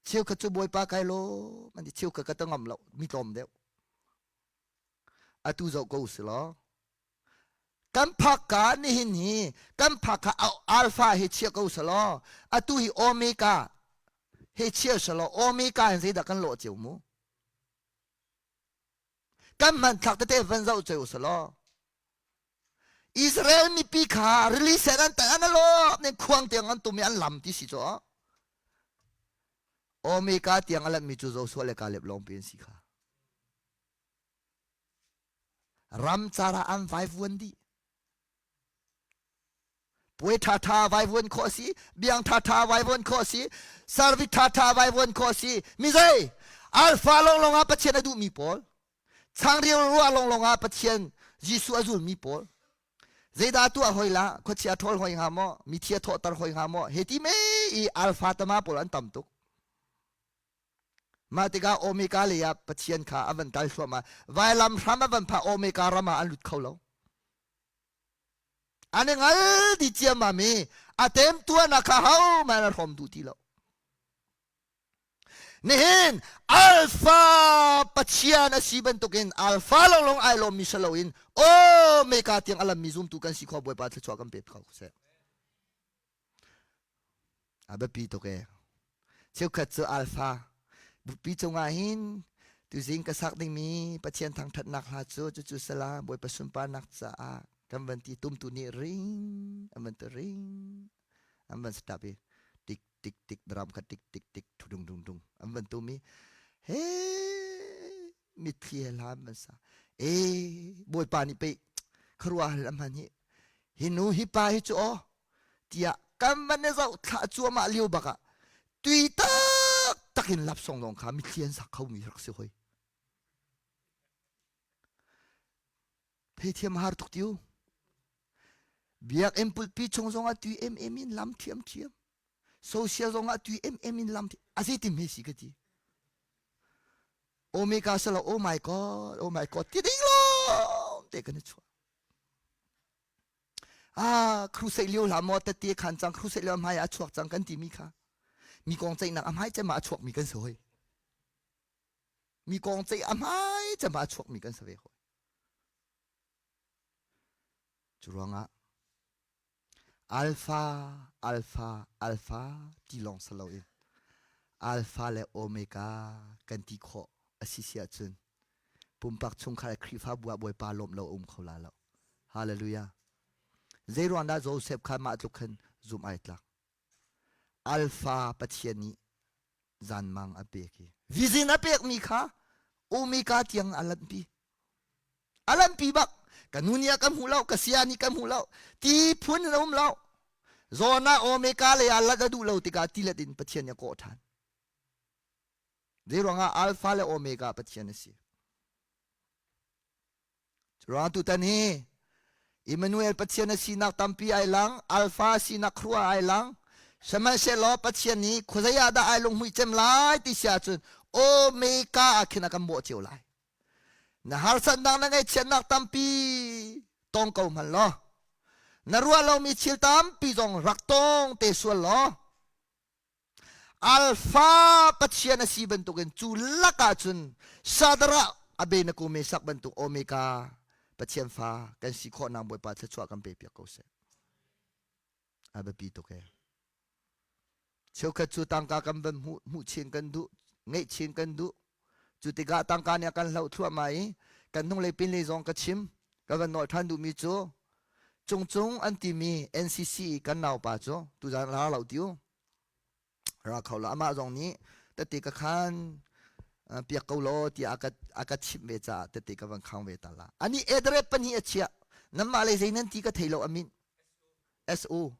cheukhat cu bawipa kai lo man ti cheukhat ka ta ngam lo mi tlawm deuh Atu zoh ko si law kan phak ka nihin hi kan phak kha alpha hi chia ko selaw atu hi omega he chia selaw omega in zeidah kan lawh cio mu kan hmanthlak tete van zoh cio selaw Israel mipi kha rili sen an tan an lawp nen khuang tiang an tum i an lam ti si cu Omega tiang a lanhmi cu Joshua le Caleb lawngpi an si kha Ramcar ah an vaivuan dih. Puai ṭhaṭha vaivuan khawh a si, biang ṭhaṭha vaivuan khawh a si, service ṭhaṭha vaivuan khawh a si. Mi zei? Alpha lawnglawng ah Pathian a duhmi pawl, changreu ruah lawnglawng ah Pathian Jesuh a zulmi pawl. Zeidah tuah hoi la, khuachia ṭhawl hoi hnga maw, mithi a thawhter hoi hnga maw, he ti mei i alpha tama pawl an tam tuk. Mah tikah Omega lei ah Pathian kha a van kal thluahmah. Vailam hram a van phah Omega ram ah an lut kho lo. An i ngal di ciammam i a temtuarnak kha hohmanh a hrawm duh ti lo. Nihin Alpha Pathian a si bantukin Alpha lawnglawng ai lawmmi si loin Omega tiang a lammi zumtu kan si kho Bawipa thluachuah kan pe kho seh. A biapi tuk ee. Cheukhat cu alpha bupi cungah hin tuzing ka sak dingmi Pathian thangṭhatnak hla cu cucu sala Bawipa sunparnak caah kan van ti tumtu nih ring an van ti ring an van stop i tik tik tik drum kha tik tik tik thu dung dung dung an van tum i he mitthli he hla an van sa e Bawipa nih pei. Khuaruah hal a hman hi. Hi nu hi pa hi cu aw tiah kan van i zoh thlah cuahmah lio bak ah tui tak tak in lapsong lawng kha mitthli an sak khomi rak si hoi. Theithiam har tuk tiu. Biakinn pulpi chung zongah tui emem in lam thiam thiam. Social zongah tui emem in lam a zeitim he si ka ti. Omega salo oh my god oh my god ti ding lawng te kan i chuah. Ah crusade lio hlah maw tette khan cang crusade lio hmai a chuak cang kan timi kha mi kong ceihnak a hmai cem ah a chuakmi kan si hoi. Mi kong ceih a hmai cem ah a chuakmi kan si ve hoi. Cu ruangah Alpha, Alpha, Alpha ti lawng si loin Alpha le Omega kan ti khawh a si si ahcun pumpak chungkhar le Khrihfabu ah Bawipa lawmh lo a um kho la lo. Hallelujah. Zei ruang dah Joseph kha mah tluk khan zumh ai tlak? Alpha Pathian nih zanmang a pek i vision a pekmi kha Omega tiang a lanhpi. A lanhpi bak. Ka nu nih a ka hmuh lo, ka sia nih ka hmuh lo, ti phun in a um lo. Zawn ah Omega lei ah lat a duh lo tikah tilet in Pathian nih a kawh ṭhan. Zei ruangah Alpha le Omega Pathian a si. Ruang tutan hi Emmanuel Pathian a sinak tampi ai lang, Alpha sinak khrua ai lang. Sihmanhsehlaw Pathian nih khuazei ah dah ai lunghmuih cem lai ti si ahcun Omega ah khin a kan bawh cio lai. Na harsatnak na ngaihchiatnak tampi tong ko hmanh law, na ruah lomi thil tampi zong rak tong te sual law, Alpha Pathian a si bantukin cu lakah cun Shadrach Abednego Meshach bantuk Omega Pathian fa kan si khawhnak Bawipa thluachuah kan pe piak ko seh. A biapi tuk ee. Cheukhat cu tangka kan van hmuh hmuh chin kan duh, ngeih chin kan duh. Cu tikah tangka nih a kan hloh thluahmah i kan hnunglei pinlei zong ka chim. Ka van nawl ṭhan duhmi cu Cungcung an timi NCC kan naupa cu tuzan lar lo tiu. Ra kho lo amah zong nih tete ka khan piak ko law tiah a ka a ka chimh ve caah tete ka van khang ve ta la. Ani address pahnih a chiah. Nanmah lei zei nan ti ka thei lo amin. SO.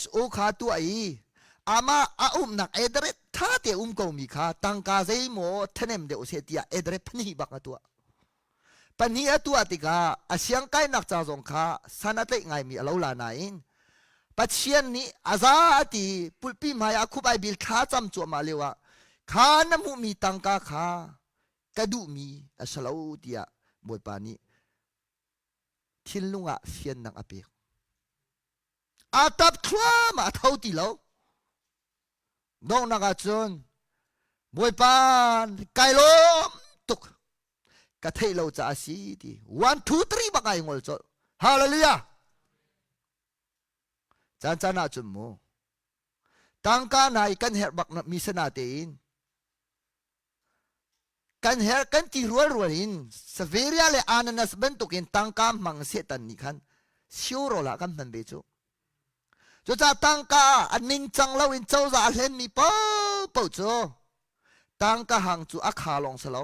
SO kha tuah i amah a umnak address tha te um ko mi kha tangka zeimaw thanem deuh seh tiah address pahnih bak a tuah. Pahnih a tuah tikah a siangkainak ca zong kha san a tlaih ngaimi a lo la nain Pathian nih a za a ti pulpi hmai ah khup ai bil thla cam cuahmah lio ah kha na hmuhmi tangka kha ka duhmi a si lo tiah Bawipa nih thinlung ah fiannak a pek. A tap thluahmah a tho ti lo. Donghnak ah cun Bawipa kai lawm tuk ka theih lo caah si ti one two three bak ai ngol colh hallelujah caan caan ah cun mu tangka hna i kan herh bak mi sana tein Kan herh kan ti rualrual in Saveria le Ananas bantukin tangka hmang Satan nih khan siurawl ah kan hman ve cu. Cucaah tangka ah a ningcang loin cozah a hlenmi paohpaoh cu tangka hang cu a kha lawng si lo.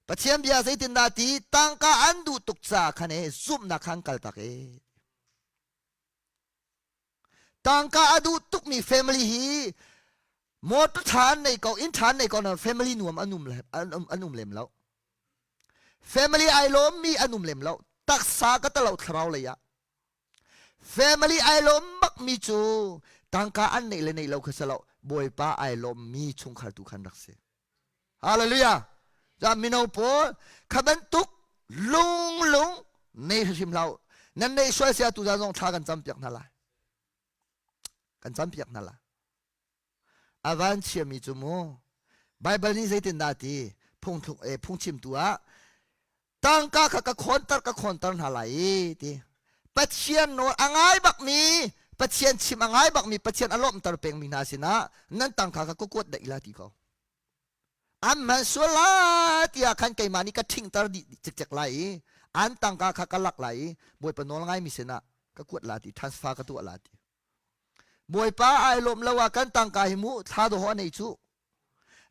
Pathian bia zeitindah ti tangka an duh tuk caah khan e zumhnak kha an kaltak e. Tangka a duh tukmi family hi motor ṭha an nei ko, inn ṭha an nei ko na family nuam an um, an um lem lo. Family ai lawmmi an um lem lo. Taksa ka talo thlarau lei ah. Family ai lawm bakmi cu tangka an neih le neih lo kha si lo. Bawipa ai lawmmi chungkhar tu khan rak si. Hallelujah. Ja mino pawl kha bantuk lung lung nei hrim hlah nan nei sual sia tu zong thla kan cam piak hna lai. Kan cam piak hna lai. Avan chiami cu mu Bible nih zeitin dah ti phungthluk e phungchimtu ah tangka kha ka khawnter ka khawnter hna lai i ti Pathian nawl a ngai bakmi Pathian chim a ngai bakmi Pathian a lawmhter pengmi hna sinah nan tangka kha ka kuat daih la ti ko an hman sual la tiah khan keimah nih ka ṭhingter dih cikcek lai i an tangka kha ka lak lai i Bawipa nawl ngaimi sinah ka kuat la ti transfer ka tuah la ti Bawipa ai lawm lo ah kan tangka hi mu thla dawh a nei cu.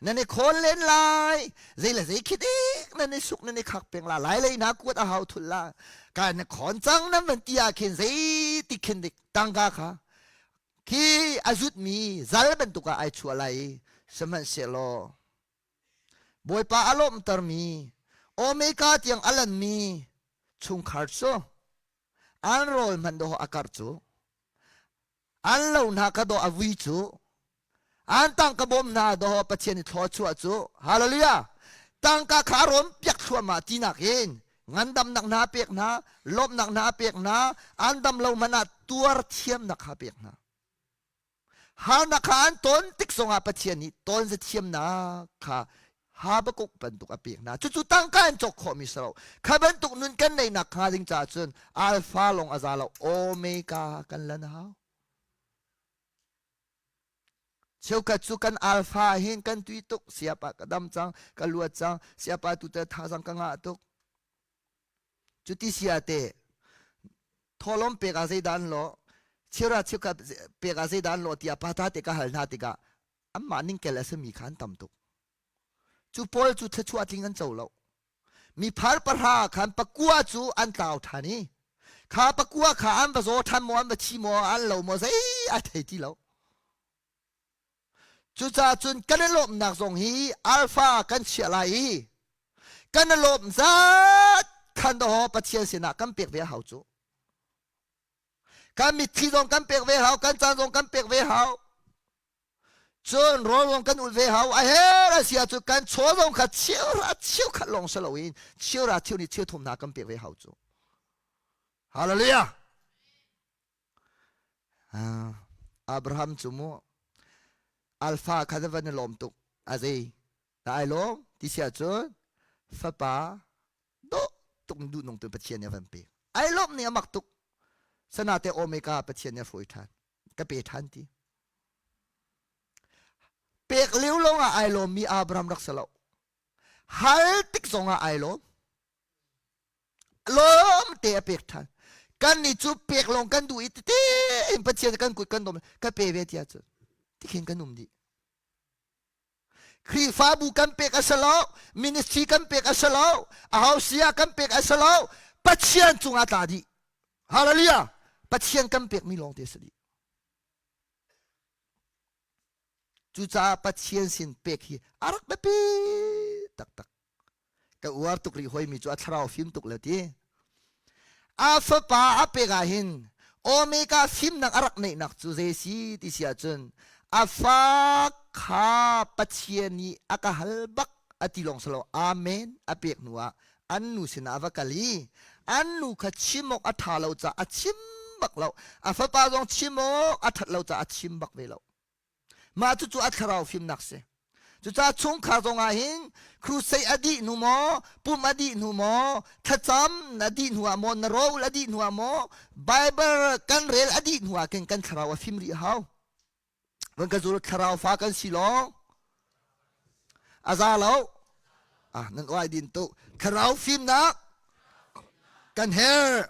Nan i khawl len lai. Zei le zei khidik nan i suk nan i khak peng la. Lai lei na kuat a hau thul la. Ka na khawn cang nan van ti ah khin zei ti khin dik tangka kha khi a zutmi zal bantuk ah ai chuah lai i sihmanhsehlaw Bawipa a lawmhtermi Omega tiang a lanmi chungkhar cu an rawl hmanh dawh a karh cu an lo hna kha dawh a vui cu an tangka bawm hna dawh Pathian i thluachuah cu hallelujah tangka kha a rawm piak thluahmah tinak in ngandamnak hna pek hna lawmhnak hna pek hna an dam lo hmanh ah tuar thiamnak kha pek hna Harnak kha an ton tik zongah Pathian nih tawn zathiamnak kha Habakkuk bantuk a pek hna. Cucu tangka in cawk khawhmi si lo. Kha bantuk nun kan neihnak hnga ding caah cun alpha lawng a za lo, omega kan lan hau. Cheukhat cu kan alpha hin kan tui tuk, siapa ka dam cang, ka luat cang, siapa tu te thazang ka ngah tuk. Cuti si ah teh thawhlawm pek ah zeidah an lawh, chira cheukhat pek ah zeidah an lawh tiah pata te ka hal hna tikah anmah ningkel a simi kha an tam tuk. Cu pawl cu thluachuah tling an co lo. Mi phar pahra khan pakua cu an tlau ṭhan i kha pakua kha an va zaw ṭhan maw an va thi maw an lo maw zei ai thei ti lo. Cucaah cun kan i lawmhnak zong hi alpha kan chiah lai i kan i lawmh zat khan dawh Pathian sinah kan pek ve a hau cu. Kan mitthli zong kan pek ve hau, kan caan zong kan pek ve hau. Cun rawl zong kan ulh ve hau. A her a si ahcun kan chaw zong kha cheuhra cheukhat lawng si loin cheuhra cheu nih cheuthum hna kan pek ve hau cu. Hallelujah! Abraham cu mu alpha kha van i lawm tuk a zei na ai lawm ti si ahcun fapa dawh tuk duh nung tu Pathian nih a van pek ai lawmh ning a mak tuk sanate omega Pathian nih a hruai ṭhan ka pe ṭhan ti pek lio lawng ah ai lawmmi Abraham rak si lo hal tik zong ah ai lawm lawm te a pek ṭhan kan nih cu pek lawng kan duh i tete in Pathian kan kut kan dawm ka pe ve tiah cun tikhin kan um dih Khrihfabu kan pek a si lo ministry kan pek a si lo aho sia kan pek a si lo Pathian cungah tla dih hallelujah Pathian kan pekmi lawng te si dih Cucaah Pathian sin pek hi a rak biapi taktak. Ka uar tuk rih hoimi cu a thlarau fim tuk le ti. A fapa a pek ah hin Omega fimnak a rak neihnak cu zei si ti si ahcun a fa kha Pathian nih a ka hal bak a ti lawng si lo amen a pek hnu ah an nu sinah a va kal i an nu kha chim awk a ṭha lo caah a chim bak lo a fapa zong chim awk a ṭhat lo caah a chim bak ve lo mah cucu a thlarau fimnak si cucaah chungkhar zong ah hin crusade a dih hnu maw pum a dih hnu maw thlacam na dih hnu ah maw na rawl a dih hnu ah maw Bible kan rel a dih hnu ah khin kan thlarau a fim rih hau Van ka zul thlarau fa kan si lawng. A za lo. Ah, nan uai din tu. Thlarau fimnak kan her.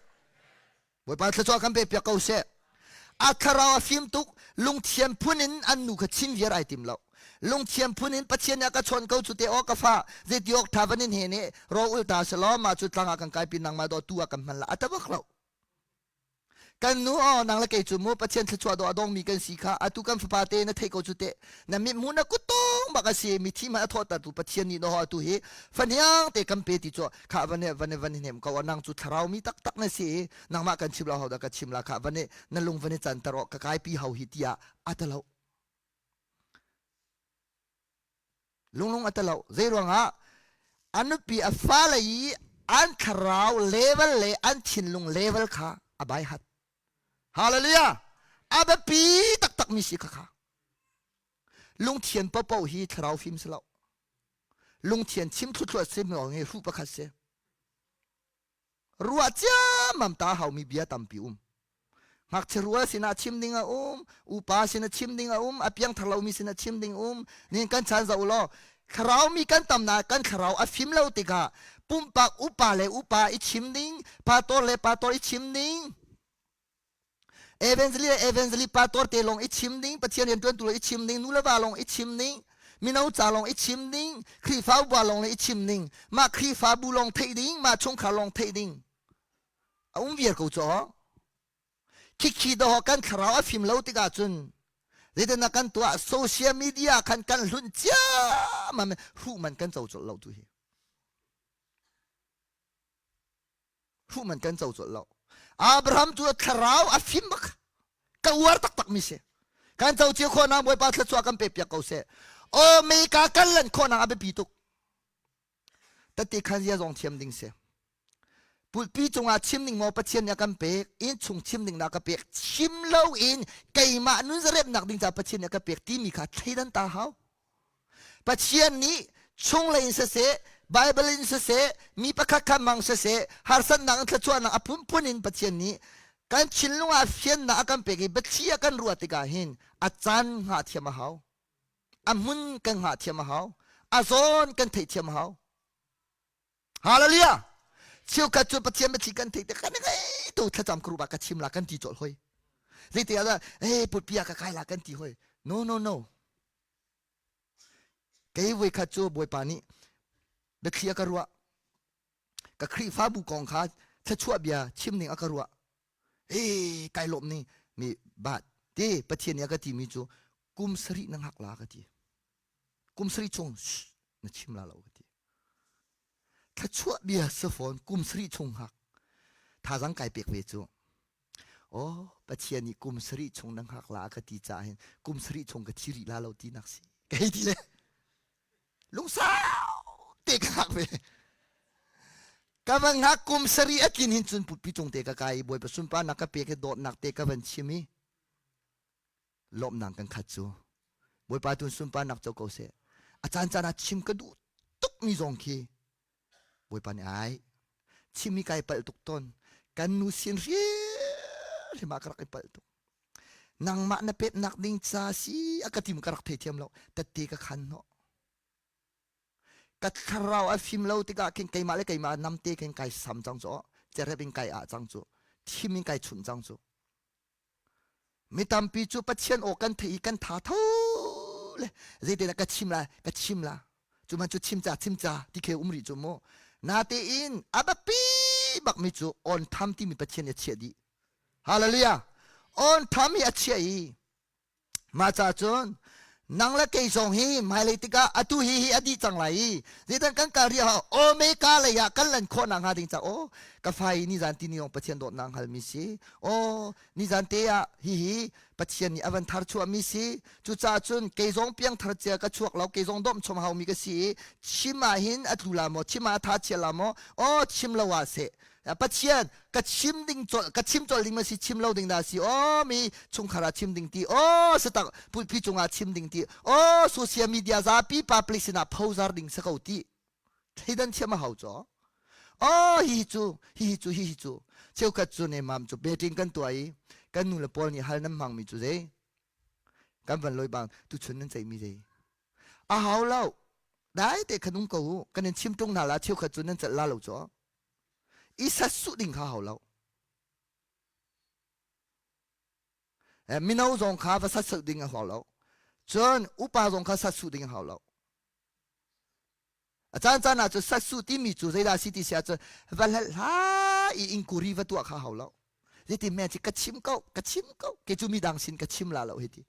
Bawipa thluachuah kan pe piak ko seh. A thlarau a fim tuk lungthiam phun in an nu kha chim viar ai tim lo. Lungthiam phun in Pathian nih a ka chawn ko cu te aw ka fa zeiti awk tha van in he ne ro ul ta selaw mah cu tlang ah kan kai pin nangmah daw tu ah kan hman la a ta bak lo. Kan nu aw nang le kei cu mu Pathian thluachuah dawh a dongmi kan si kha atu kan fapa te na theih ko cu teh na mithmuh na kuttong bak a si mithi hmanh a thawhtertu Pathian nih naw atu hi fahniang te kan pe ti cu kha van van van hnem ko nang cu thlarau mi taktak na si i nangmah kan chim lo ho dah ka chim la kha van na lung van i canter awk ka kaipi ho hi tiah a ta lo Lunglung a talo. Zei ruangah a nupi a fale i an thlarau level le an thinlung level kha a bai hat. Hallelujah! A biapi taktak mi si kha kha. Lungthian popo hi thlarau fim si lo. Lungthian chim thluthluat sim lawng hi hruh pakhat si. Ruah ciammam ta haumi bia tampi um. Ngakchia rual sinah chim ding a um, upa sinah chim ding a um, a piangthar lomi sinah chim ding um. Nihin kan chan zoh law, thlarau mi kan tam na kan thlarau a fim lo tikah pumpak upa le upa i chim ding, pastor le pastor i chim ding, evangelist le evangelist pastor te lawng i chim ding, Pathian riantuantu i chim ding, nu le va lawng i chim ding. Mino ca lawng i chim ding, Khrihfa upa lawng le i chim ding, mah Khrihfabu lawng theih ding, mah chungkhar lawng theih ding. A um viar ko caw. Khikhi dawh kan thlarau a fim lo tikah cun zeitindah kan tuah social media khan kan hlunh ciammam hruh man kan co colh lo tu hi. Hruh man kan co colh lo. Abraham cu thlarau a fim bak. Ka uar taktak mi si. Kan co cio khawh nak Bawipa thluachuah kan pe piak ko seh. O meka kan lan khawh nak a biapi tuk. Tati khan zia zong thiam ding si. Pulpi cungah chim ding maw Pathian nih a kan pek, inn chung chim ding na ka pek, chim lo in keimah nun zarepnak ding ca Pathian nih a ka pek timi kha thleidan ta hau. Pathian nih chunglei in siseh, Bible in siseh, mi pakhat kha mang siseh, harsatnak in thluachuahnak a phunphun in Pathian nih kan thinlung ah fiannak a kan pek i biathli a kan ruah tikah hin a caan hngah thiam a hau. A hmun kan hngah thiam a hau. A zawn kan theih thiam a hau. Hallelujah! Cheukhat cu Pathian biathli kan theih tik kan ngei tu thlacam ka ruah ka chim la kan ti colh hoi. Zeiti ah dah hey putpia ka kai la kan ti hoi. No no no. Kei voi khat cu Bawipa nih biathli a ka ruah. Ka Khrihfabu kong kha thluachuah bia chim ning a ka ruah. Hey kai lawm ning mi bat te Pathian nih a ka timi cu kum sarih na ngak la ka ti. Kum sarih chung na chim la lo ka ti. Thluachuah bia si fawn kum sarih chung hngak. Thazang kai pek ve cu. Oh, Pathian nih kum sarih chung na hngak la ka ti caah hin kum sarih chung ka thi rih la lo ti nak si. Ka hei ti le. Lungsau te ka hngak ve. Ka van hngak kum sarih a tlin hin cun putpi cung te ka kai i Bawipa sunparnak ka pek i dawtnak te ka van chim i lawmhnak kan khat cu Bawipa tu sunparnak co ko seh. A caan caan ah chim ka duh tukmi zong khi Bawipa nih ai chim hi kai palh tuk tawn. Kan nu sin hrimhrim ah ka rak i palh tuk. Nangmah na peknak ding ca si a ka tim ka rak theithiam lo. Tatte ka khan hnawh. Ka thlarau a fim lo tikah khin keimah le keimah namte khin kai sam cang cu cerep in kai ah cang cu thim in kai chunh cang cu Mi tampi cu Pathian aw kan theih i kan tha tho le zeitindah ka chim lai ka chim la cu man cu chim ca chim ca ti khe um rih cu mu natein a biapi bakmi cu on tham timi Pathian nih a chiah dih hallelujah on tham hi a chiah i Mah ca cun nang le kei zong hi hmailei tikah atu hi hi a dih cang lai i zeitan kan kal rih ah omega lei ah kan lan khawh nak hnga ding ca aw ka fa i nizan ti ni Pathian dawtnak hngalmi si aw nizan te ah hihi Pathian nih a van thar chuahmi si cucaah cun kei zong piang thar cia ka chuak lo kei zong dawm chom haumi ka si i chim ah hin a tlu la maw chim ah a tha chia la maw aw chim lo ah seh Pathian ka chim ding col ka chim col ding ma si chim lo ding dah si aw mi chungkhar ah chim ding ti aw satak pulpi cungah chim ding ti aw social media zapi public sinah phozar ding sa ko ti thleidan thiam a hau cho aw hi cu hi cu hi cu cheukhat cu ne mam cu betting kan tuah i kan nu le pawl nih hal nan hmang mi cu zei kan van loi bang tu chun nan ceih mi zei a hau lo dai te khan um ko u kan in chim tung hna la cheukhat cu nan celh la lo cho I sat suh ding kha hau lo. Mino zong kha va sat suh ding a hau lo. Cun upa zong kha sat suh ding a hau lo. A caan caan ah cu sat suh timi cu zeidah si ti si ahcun va hlelh hlah i inkuri va tuah kha hau lo. Zeitin men ci ka chim ko, ka chim ko. Kei cu midang sin ka chim la lo hi ti.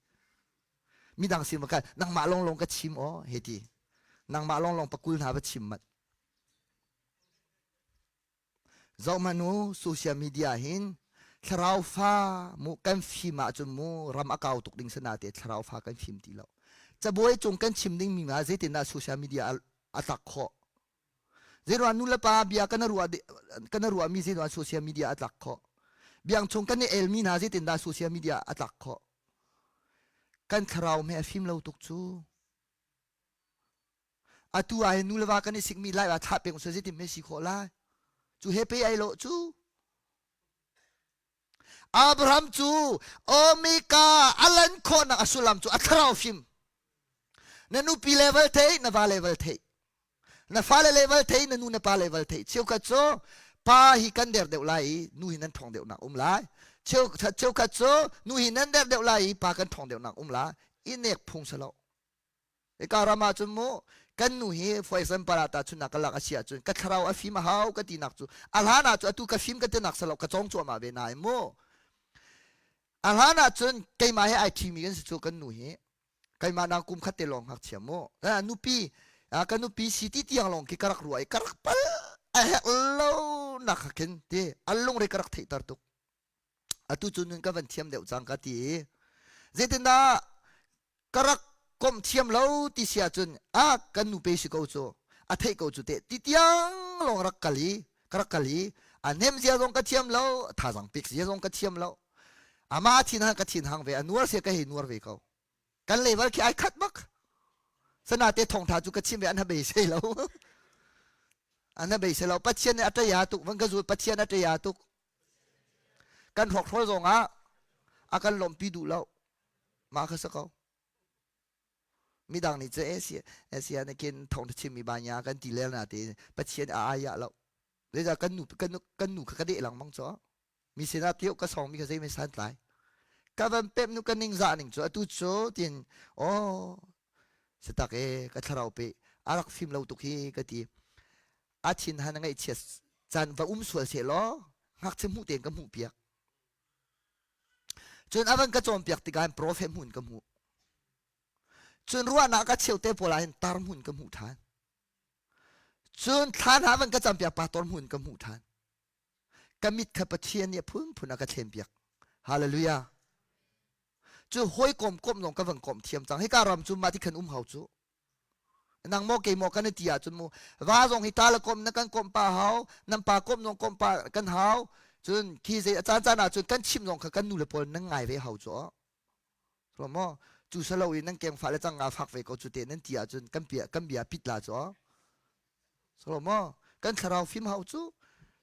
Midang sin va kal, nangmah longlong ka chim aw he ti. Nangmah longlong pakul hna va chim mat. Zohhmanh u, social media hin thlarau fa mu kan fim ahcun mu ram a kau tuk ding sana te thlarau fa kan fim ti lo. Cabuai cung kan chim ding mi nga zeitindah social media a tlak khawh? Zeiruang nu le pa bia kan ruah kan ruah mi zeiruang social media a tlak khawh? Biang chung kan i el mi hna zeitindah social media a tlak khawh? Kan thlarau me a fim lo tuk cu. Atu ah hin nu le va kan i sikmi lai ah thlah peng usih zeitin hme si khawh lai? Cu he pe ai lo cu. Abraham cu Omega alan khawhnak a sullam cu a thlarau fim. Na nupi level thei, na va level thei. Na fale level thei, na nu na pa level thei. Cheukhat cu pa hi kan der deuh lai i nu hi nan thong deuh nak um lai. Cheukhat cu nu hi nan der deuh lai i pa kan thong deuh nak um lai. I nek phung salo. Hika ram ah cun mu kan nu hi for example ah tahchunhnak ka lak a si ahcun ka thlarau a fim a hau ka tinak cu a hlan ah cu atu ka fim ka tinak salo ka cawng cuahmah ve nain mu a hlan ah cun keimah he ai ṭhimi kan si cu kan nu hi keimah nang kum khat te lawng ngakchia mu nupi ka nupi si ti tiang lawng khi ka rak ruah i ka rak pal a herh lo nak khin ti an lungre ka rak theihter tuk atu cu nun ka van thiam deuh cang ka ti i zeitindah ka rak komh thiam lo ti si ahcun a kan nu pe si ko cu a theih ko cu te ti tiang lawng rak kal i ka rak kal i a hnem zia zong ka thiam lo thazang pek zia zong ka thiam lo ama thin hang ka thin hang ve a nuar sia ka hei nuar ve ko kan level khi ai khat bak sana te thongtha cu ka chim ve an ha bei sei lo an ha bei sei lo pathian nih a ṭaya tuk van ka zul pathian a ṭaya tuk kan hrawkhrol zong ah a kan lawmhpi duh lo mah kha si ko midang nih cu Asia Asia na kin thong chim mi ba nya kan ti lel na te pathian a ai lo zeicah kan nu kan kan nu kha ka deh lengmang cho mi sinah tio ka song mi kha zei me san tlai ka van pep nu ka ning za ning cu atu cu tin oh sitak e ka thlarau pe arak fim lo tuk hi ka ti a thin han ngaih chiat caan va um sual se law ngakchia hmuh tein ka hmuh piak cun a van ka cawnpiak tikah hin profet hmun ka hmuh cun ruahnak ka cheu te pawl ah hin tar hmun ka hmuh ṭhan cun thla hna van ka campiak pastor hmun ka hmuh ṭhan ka mit kha Pathian nih a phunphun a ka thlenpiak hallelujah cu hawikom komh zong ka van komh thiam cang hika ram cu mah ti khan um hau cu nang maw kei maw kan i ti ahcun mu va zong hi ta le kom na kan komh pa hau nan pa komh zong komh pa kan hau cun khi zei a caan caan ahcun kan chim zong kha kan nu le pawl nan ngai ve hau cu so maw cu salo in nan keng fa le cang nga fak ve ko cu te nan ti ahcun kan bia kan bia pit la cu so maw kan thlarau fim hau cu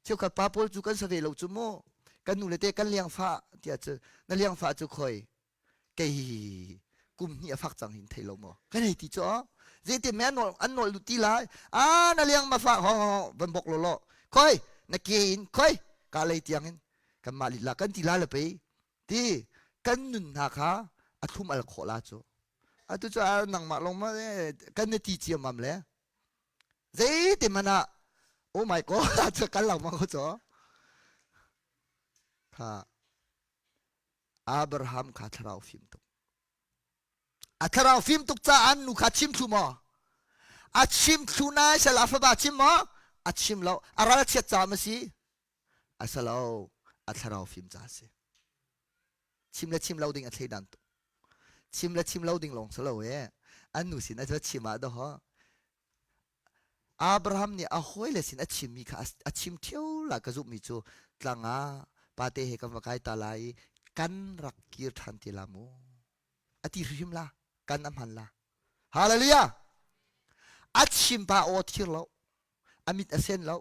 cheukhat pa pawl cu kan sa ve lo cu mu kan nu le te kan liang fa tiah cu na liang fa cu khoi kei kum hnih a fak cang hin thei lo maw kan hei ti cu zeitin me an nawl an nawl ti lai a na liang ma fa ho ho van bok lo lo khoi na ke in khoi ka lei tiang in kan mah lit la kan ti la le pei ti kan nun hna kha a thlum al khawh la cu atu cu nangmah long ma kan na ti ciamam le zeiti man ah oh my god kan lang ma ko cho kha Abraham kha thlarau fim tuk. A thlarau fim tuk caah an nu kha chim thlu maw? A chim thlu nai sal a fapa chim maw? A chim lo. A ral chiat ca ma si? A sa lo. A thlarau fim ca si. Chim le chim lo ding a thleidan tuk. Chim le chim lo ding lawng sa lo e. An nu sin a chim ah doho. Abraham nih a hawile sin a chimmi kha a chim ṭheo la ka zumhmi cu tlang ah pate he kan va kai ta lai i kan rak kir ṭhan te la mu a ti hrimhrim la kan a hman la hallelujah a chim pa aw thir lo a mit a sen lo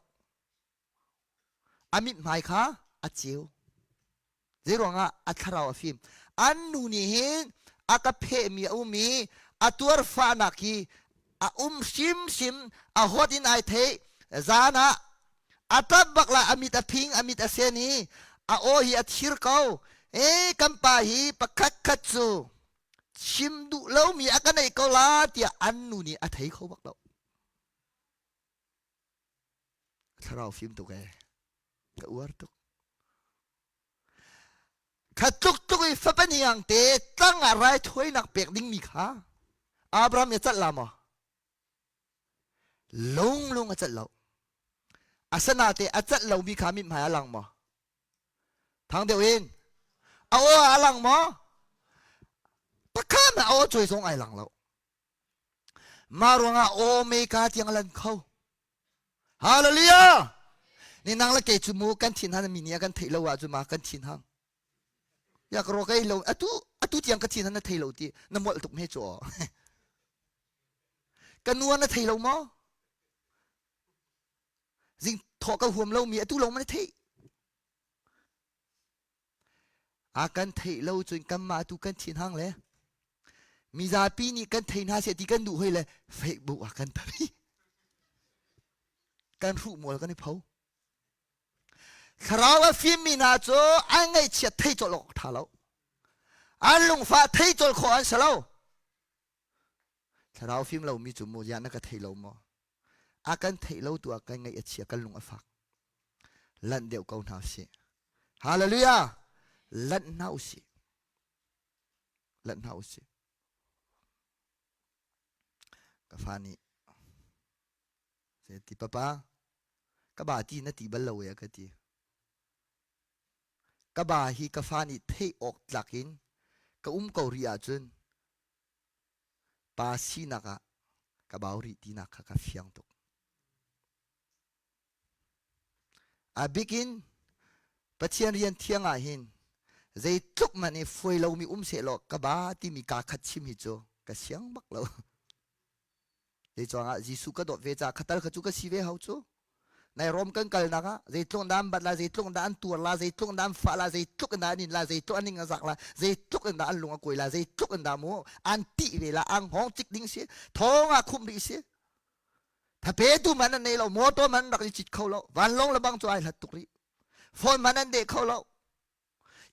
A mithmai kha a ceu. Zeiruangah a thlarau a fim. An nu nih hin a ka phehmi a um i a tuarfahnak hi a um hrimhrim a hawt in ai theih zan ah a ṭap bak lai a mit a phing a mit a sen i a aw hi a thir ko e kan pa hi pakhat khat cu chim duh lomi a ka neih ko la tiah an nu nih a thei kho bak lo Thlarau fim tuk ee. Ka uar tuk. Kha tluk tluk i fapa niang te tlang ah raithawinak pek dingmi kha Abraham nih a calh la maw? Lunglung a calh lo. Asana te a calh lomi kha mithmai a lang maw? Thang deuh in. A aw a lang maw? Pakhat a aw cawi zong ai lang lo. Mah ruangah Omega tiang a lan kho. Hallelujah! Ni nang le kei cu mu kan thin han mi nih a kan theih lo ahcun ma kan thin hang. Ya ka ro kai lo atu atu tiang ka thin han na thei lo ti na molh tuk me chu. Ka nua na thei lo maw? Zing thawh ka huam lo mi atu lo ma na thei. A kan theih lo cun kanmah tu kan thinhang le mizapi nih kan thei hna seh ti kan duh hoi le Facebook ah kan tar i kan hruh mual kan i pho. Thlarau a fimmi hna cu an ngaihchiat thei colh awk ṭha lo. An lungfah thei colh khawh an si lo. Thlarau fim lomi cu mu ya na ka thei lo maw? A kan theih lo tu ah kan ngaih a chia kan lung a fak. Lanh deuh ko hna usih. Hallelujah! Lanh hna usih. Lanh hna usih. Ka fa nih ti papa ka ba ti na ti bal lo e a ka ti. Ka ba hi ka fa nih theih awk tlak in ka um ko rih ahcun pa sinak ah ka bau rih tinak kha ka fiang tuk. A bikin Pathian rian thiang ah hin zeitluk man i fuai lomi um sehlaw ka ba timi kaa khat chim hi cu ka siang bak lo. Zeicuangah Jesuh ka dawt ve caah khatal kha cu ka si ve hau cu. Nai Rom kan kalnak ah zeitluk dah an bat la, zeitluk dah an tuar la, zeitluk dah an fah la, zeitluk in dah an in la, zeitluk an ning a zak la, zeitluk in dah an lung a kuai la, zeitluk in dah mu an tih ve la, an hngawng cik ding si, thong ah khumh rih si. Thapetu man an nei lo, motor man rak i cit kho lo, vanlawng le bang cu ai hlat tuk rih. Phone man an deh kho lo.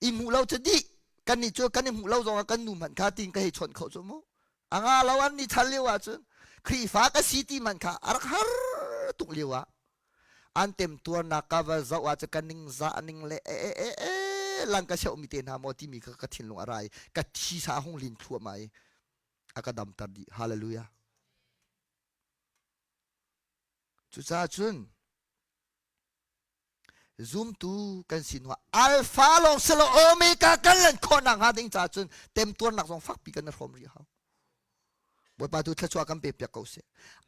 I hmuh lo cu dih kan nih cu kan i hmuh lo zong ah kan nu hmanh kha tin ka hei chawnh kho cu mu a nga lo an ni chan lio ah cun Khrihfa ka si ti man kha a rak har tuk lio ah an temtuarnak ka va zoh ah cu ka ning za ning le e e e e lang ka cheuh mi te hna maw timi kha ka thinlung a rai ka thi sa hung lin thluahmah i a ka damter dih hallelujah cucaah cun Zumtu kan si hnuah alpha lawng si lo omega kan lan khawhnak hnga ding caah cun temtuarnak zong fakpi kan i hrawm rih hau. Bawipa tu thluachuah kan pe piak ko seh.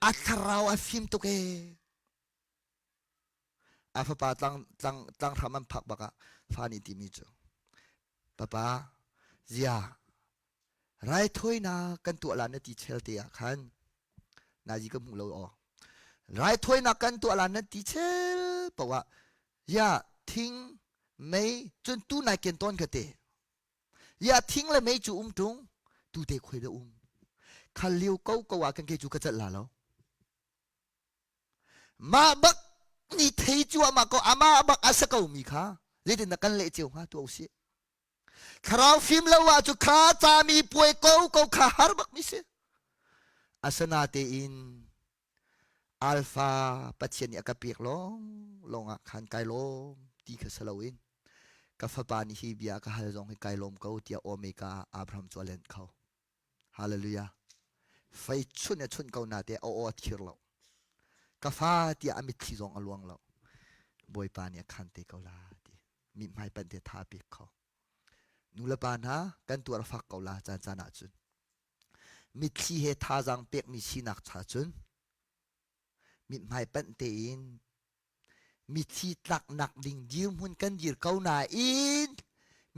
A thlarau a fim tuk ee. A fapa tlang tlang tlang hram an phak bak ah fa nih timi cu papa zia raithawinak kan tuah la na ti chel te ah khan nazi ka hmuh lo aw raithawinak kan tuah la na ti chel poah ya thing mei cun tu nai ken tawn ka te ya thing le mei cu um tung tu te khoi da um khal liu ko ko ah kan ke cu ka cat la lo mah bak ni thei cu ama ko ama bak asa ko mi kha zeitin na kan leh cio hnga tu usih Thlarau fim lo ah cu kha cami puai ko ko kha har bak mi si. Asana tein Alpha Pathian nih a ka pek lawng lawng ah khan kai lawm ti kha si loin ka fapa nih hi bia ka hal zong hi kai lawm ko tiah Omega Abraham cu a lenh kho. Hallelujah. Fei chunh a chunh ko na te a aw a thir lo. Ka fa tiah a mitthli zong a luang lo. Bawipa nih a khan te ko la ti. Mithmai panh te tha pek kho. Nu le pa hna kan tuar fak ko la caan caan ah cun. Mitthli he thazaang pekmi sinak cha cun mithmai panh tein mithi tlaknak ding dirhmun kan dir ko nain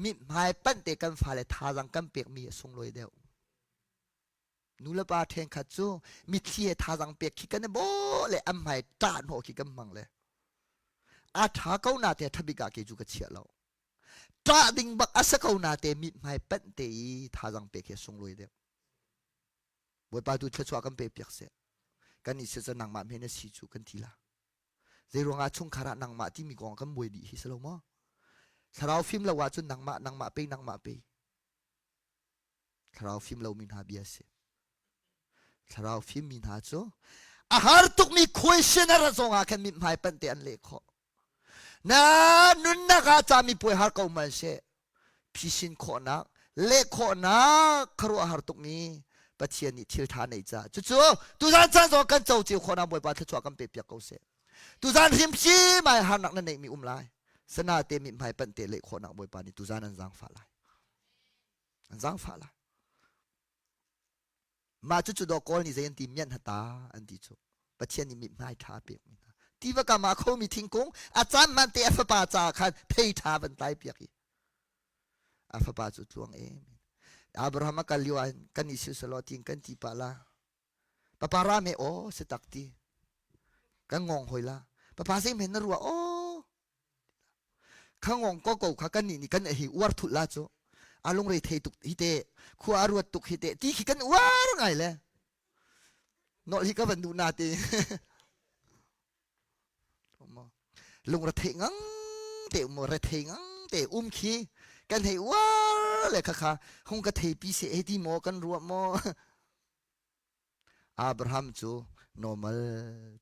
mithmai panh te kan fale thazaang kan pekmi a sunglawi deuh. Nu le pa ṭhenkhat cu mitthli he thazaang pek khi kan i bawh le an hmai ṭah hnawh khi kan hmang le a ṭha ko na te ṭhabik ah kei cu ka chiah lo. Ṭah ding bak a si ko na te mithmai panh te i thazaang pek hi a sunglawi deuh. Bawipa tu thluachuah kan pe piak seh. Kan i cu nangmah men a si cu kan ti la. Zeiruangah chungkhar ah nangmah timi kong kan buai dih hi si lo maw? Thlarau fim lo ahcun nangmah nangmah pe nangmah pe. Thlarau fim lomi hna bia si. Thlarau fimmi hna cu a har tukmi question a rat zong ah khan mithmai panh te an leh khawh. Na nunnak ah cami puai har ko man seh. Phisin khawhnak, leh khawhnak khuaruahhar tukmi Pathian nih thil tha nei ca. Cucu tuzan caan zong kan co cio khawhnak Bawipa thluachuah kan pe piak ko seh. Tuzan hrimhrim ai harnak na neihmi um lai. Sana te mithmai panh te leh khawhnak Bawipa nih tuzan an zaangfah lai. An zaangfah lai. Mah cucu dawh Kawl nih zei an ti mianh hata an ti cu. Pathian nih mithmai ṭha a pekmi hna. Tiva kam ah a khomi thingkung a caan man te a fapa caah khan thei ṭha van tlai piak i a fapa cu tluang em. Abraham a kal lio ah kan i siselaw tin kan ti pah la. Papa ra me aw si tak ti. Kan ngong hoi la. Papa zei men na ruah aw Kha ngong ko ko kha kan nih nih kan hi uar thut la cu. A lungre thei tuk hi te khua a ruat tuk hi te ti khi kan uar ngai le. Nol hi ka van duh na ti. Lung ra thei ngang te um re thei ngang te um khi kan hei uar le kha kha hung ka thei pi se he ti maw kan ruah maw. Abraham cu normal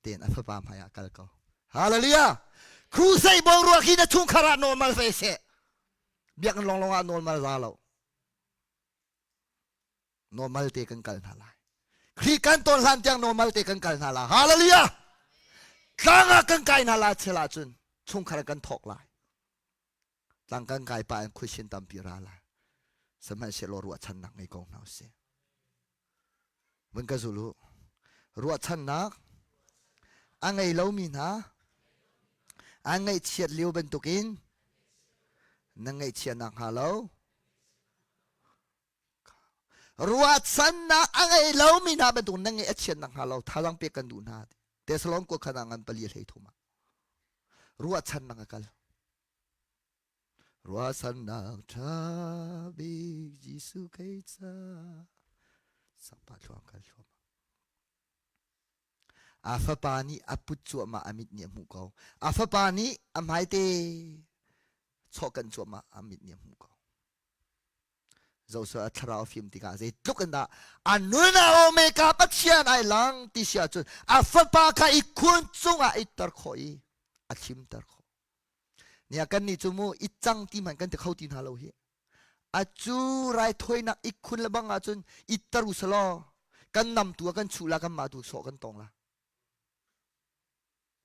tein a fapa hmai ah kal ko. Hallelujah! Crusade boruak hi na chungkhar ah normal ve seh. Biakinn lawnglawng ah normal za lo. Normal te kan kal hna lai. Khrih kan ton hlan tiang normal te kan kal hna lai. Hallelujah! Tlang ah kan kai hna lai chel ahcun chungkhar kan thawk lai. Tlang kan kai pah in khuisin tampi ra lai. Sihmanhsehlaw ruahchannak ngei ko hna usih. Vun ka zul u. Ruahchannak a ngei lomi hna an ngaihchiat lio bantukin na ngaihchiatnak hnga lo ruahchannak a ngei lomi hna bantuk na ngaih a chiatnak hnga lo thazaang pek kan duh hna. Tesalon kua khan ah ngan pali hlei thum ah ruahchannak a kal. Ruahchannak ṭha bik Jesuh kei ca sakpa thluam kal thluam. A fapa nih a put cuahmah a mit nih a hmuh ko. A fapa nih a hmaite chawhkanh cuahmah a mit nih a hmuh ko. Zohsual a thlarau a fim tikah zeitluk in dah a nun ah Omega Pathian ai lang ti si ahcun a fapa kha i khun cungah a itter khawh i a thimter khawh. Nia kan nih cu mu i cang ti hmanh kan ti kho ti hna lo hi. A cu raithawinak i khun le bang ahcun i taru selaw kan nam tu ah kan chuh la kan mah tu sawh kan tong la.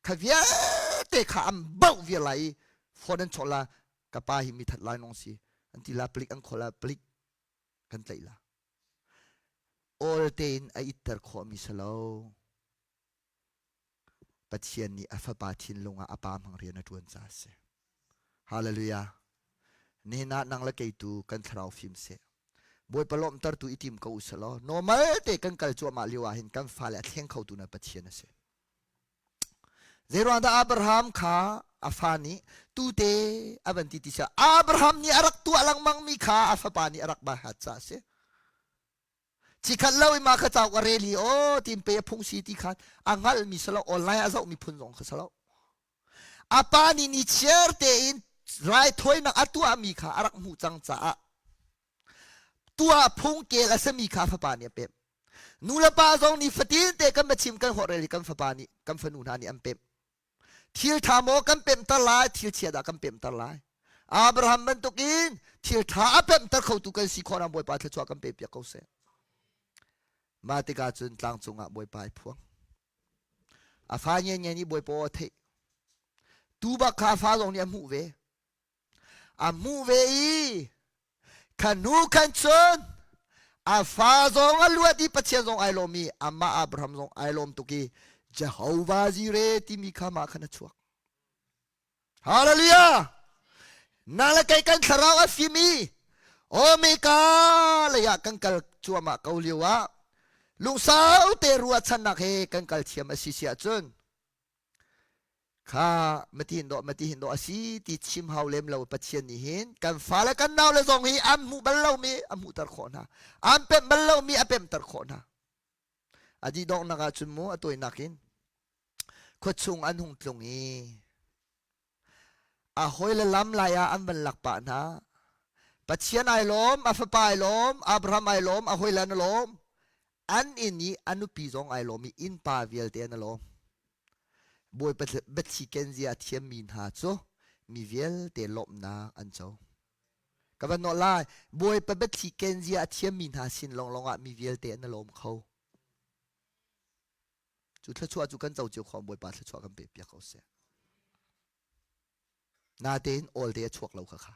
Kha vialte kha an bauh vial lai i phone an chawh la ka pa hi mi that lai nong si an ti la palik an khol la palik kan tlaih la. Awl tein a itter khawh mi si lo. Pathian nih a fapa thinlung ah a pa hmang rian a ṭuan caah a si. Hallelujah. Nihin ah nang le kei tu kan thlarau fim seh. Bawipa lawmhtertu i tim ko u selaw normal te kan kal cuahmah lio ah hin kan fale a thleng khotu na Pathian a si. Zeiruang dah Abraham kha a fa nih tute a van ti ti sia Abraham nih a rak tuah lengmang mi kha a fapa nih a rak bahat caah a si. Cikhat lo i mah kha cauk a rel i aw tin pe a phung si ti khan a hngalhmi si lo online a zohmi phun zong kha si lo. A pa nih ni chiar tein raithawinak a tuahmi kha a rak hmuh cang caah tuah phung kel a simi kha fapa nih a pemh. Nu le pa zong nih fatin te kan biachim kan holhrel i kan fapa nih kan fanu hna nih an pemh. Thil ṭha maw kan pemhter lai, thil chia dah kan pemhter lai? Abraham bantukin thil ṭha a pemhter khotu kan si khawh Bawipa thluachuah kan pe piak ko seh. Mah tikah cun tlang cungah Bawipa ai phuang. A fa nge nge nih Bawipa aw a theih. Tu bak kha a fa zong nih a hmuh ve. A hmuh ve i kha hnu khan cun a fa zong a luat i Pathian zong ai lawm i amah Abraham zong ai lawm tuk i Jehovah Jireh timi kha mah khan a chuak. Hallelujah! Nang le kei kan thlarau a fim i Omega lei ah kan kal cuahmah ko lio ah lungsau te ruahchannak he kan kal thiam a si si ahcun Kha mati hin dawh mati hin dawh a si ti chim hau lem lo Pathian nih hin kan fale kan naule zong hi an hmuh bal lomi a hmuhter khawh hna. An pemh bal lomi a pemhter khawh hna. A dih donghnak ahcun mu a tawinak in khuachung an hung tlung i a hawile lam lai ah an van lak pah hna. Pathian ai lawm, a fapa ai lawm, Abraham ai lawm, a hawile an i lawm. An inn i a nupi zong ai lawm i innpa vialte an i lawm. Bawipa biathli kenzia a thiammi hna cu mi vialte lawmhnak an co. Ka van nawh lai, Bawipa biathli kenzia a thiammi hna sin lawnglawng ah mi vialte an i lawm kho. Cu thluachuah cu kan co cio kho Bawipa thluachuah kan pe piak ko seh. Natein awl te a chuak lo kha kha.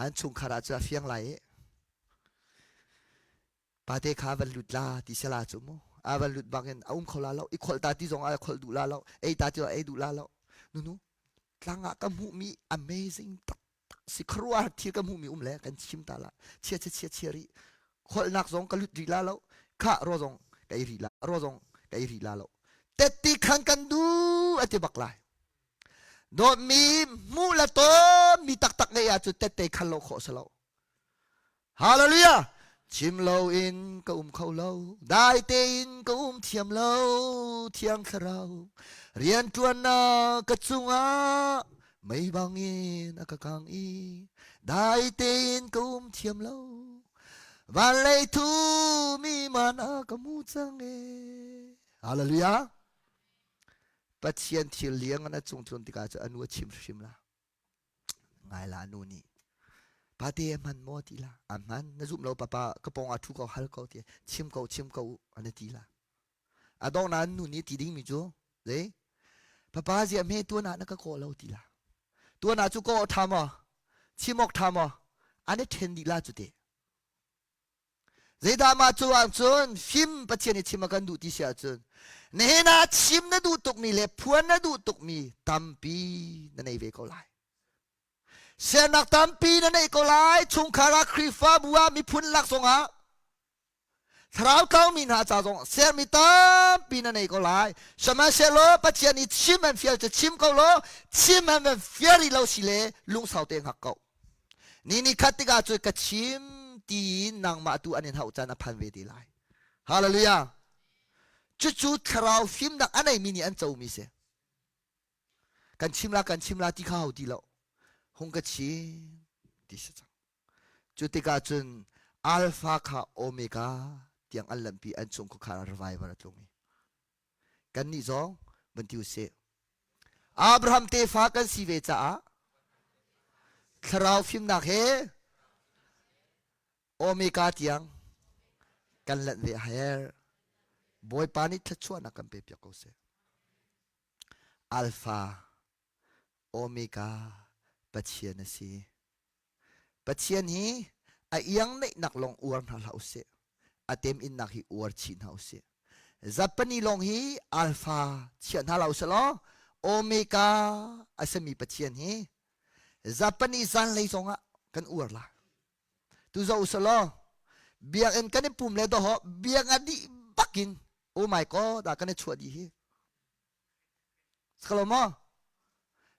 An chungkhar ah cu a fiang lai i pate kha van lut la ti sela cu mu a van lut bangin a um kho la lo i kholh ta ti zong a kholh duh la lo ei ta ti zong ei duh la lo nunu tlang ah ka hmuhmi amazing taktak si khuaruahhar thil ka hmuhmi um le kan chim ta la chia chia chia chia rih kholhnak zong ka lut rih la lo kha ro zong ka ei rih la ro zong ka ei rih la lo tetti khan kan du ati bak lai dawtmi hmuh le tawnmi taktak ngeih ahcun tette khan lo khawh si lo Hallelujah! Chim loin ka um kho lo, dai tein ka um thiam lo, Thiang Thlarau rianṭuannak ka cungah mei bangin a ka kang i dai tein ka um thiam lo. Van lei thu mi mana ka mu cang e. Hallelujah. Pathian thil liang na cung tlun tikah cu anu a chim hrim la. Ngai la nu nih. Pate a hman maw ti la. A hman na zum lo papa ka pong ah thu ko hal ko ti chim ko chim ko an ti la. A dong na nu nih ti ding mi cu zei papa zia hme tuan ah na ka kawh lo ti la. Tuan ah cu ko tha maw? Chim awk tha maw? An i then dih la cu te. Zeidah mah cu ahcun fim Pathian i chim a kan duh ti si ahcun nihin ah chim na duh tukmi le phuan na duh tukmi tampi na nei ve ko lai. Sernak tampi na neih ko lai. Chungkhar ah Khrihfabu ah miphun lak zongah thlarau tlaumi hna ca zong sermi tampi na nei ko lai. Sihmanhsehlaw Pathian i chim an fial cu chim ko law chim an van fial rih lo si le lungsau te hngak ko. Ni ni khat tikah cun ka chim tiin nangmah tu an in hauh caan a phan ve te lai. Hallelujah. Cucu thlarau fimnak a neimi nih an comi si. Kan chim la kan chim la ti kha hau ti lo. Hung ka chim ti si cang. Cu tikah cun Alpha kha Omega tiang an lampi an chung khuakhar revival a tlung i kannih zong van ti usih. Abraham tefa kan si ve caah thlarau fimnak he Omega tiang kan lanh ve a herh. Bawipa nih thluachuahnak kan pe piak ko seh. Alpha, Omega Pathian a si. Pathian hi a iang neihnak lawng uar hna hlah usih. A teminnak hi uar chih hna usih. Zapani lawng hi alpha chia hna lo selaw omega a simi Pathian hi zapani zanlei zongah kan uar la. Tu zo uselaw biakinn kan i pum le doho biak a dih bakin oh my god ah kan i chuah dih hi. Skalo maw?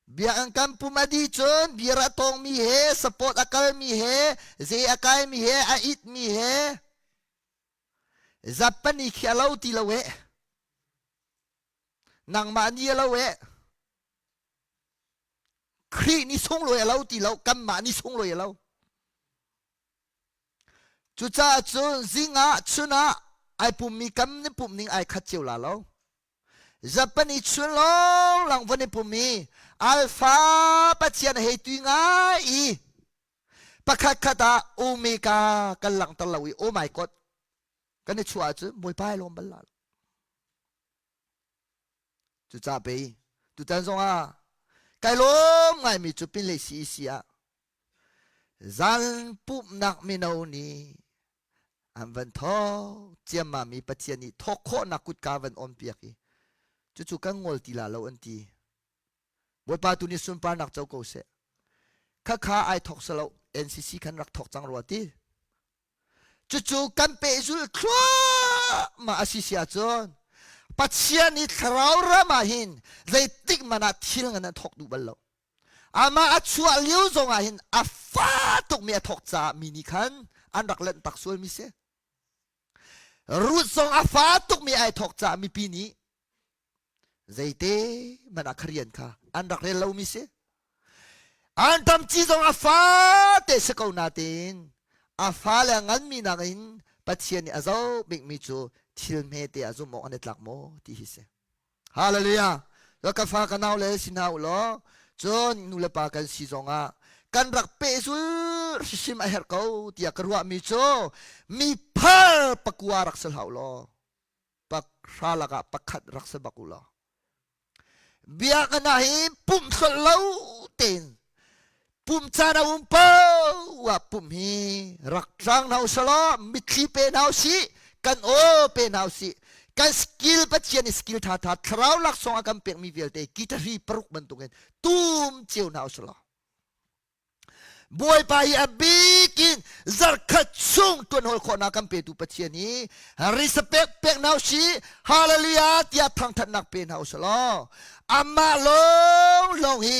Biakinn kan pum a dih cun beer a tawngmi he, support a kalmi he, ze a kaimi he, a itmi he, zappani khi a lo ti lo eh. Nangmah ni a lo eh. Khrih ni sunglawi a lo ti lo, kanmah ni sunglawi a lo. Cucaah cun zing ah chun ah ai pummi kam ni pumh ning ai khat cio la lo. Japan i chun lawnglang von i pum i Alpha Pathian hei tui ngai i pakhat khat ah Omega kan langhter lo i oh my god kan i chuah ahcun Bawipa ai lawm bal la lo. Cucaah pei tutan zongah kai lawm ngaimi cu pinlei CEC ah zan pumhnak mino nih an van thawk ciammam i Pathian nih thawk khawhnak kutka van on piak i cucu kan ngol ti la lo an ti. Bawipa tu nih sunparnak co ko seh. Khakha ai thawk salo NCC khan rak thawk cang rua ti. Cucu kan pehzul thluahmah a si si ahcun Pathian i thlarau ram ah hin zeitik hmanh ah thil ngan an thawk duh bal lo. Amah a chuah lio zong ah hin a fa tukmi a thawk caah mi nih khan an rak lanh tak sualmi si. Ruth zong a fa tukmi ai thawk caah mipi nih zeite hmanh ah kha rian kha an rak rel lomi si. An tamci zong a fa te si ko natein a fa le a nganmi nakin Pathian nih a zoh bikmi cu thil hmete ah zumh awk an i tlak maw ti hi si. Hallelujah. Ka fa ka nau le si hna u law cun nu le pa kan si zongah kan rak pehzul hrimhrim a herh ko tiah ka ruahmi cu mi phar pakua rak si hlah u law pakhra lakah pakhat rak si bak u law biakinn ah hin pumh hrolh lo tein pumh caan a um paoh ah pumh hi rak tlang hna usalaw mitthli pe hna usih kan aw pe hna usih kan skill Pathian i skill tha tha thlarau laksawng a kan pekmi vialte guitar paruk bantukin tum cio hna usalaw Bawipa hi a bik in zarkhat chung tuanhawl khawhnak kan petu Pathian hi respect pek hna usih hallelujah tiah thangthatnak pe hna usih law amah lawng lawng hi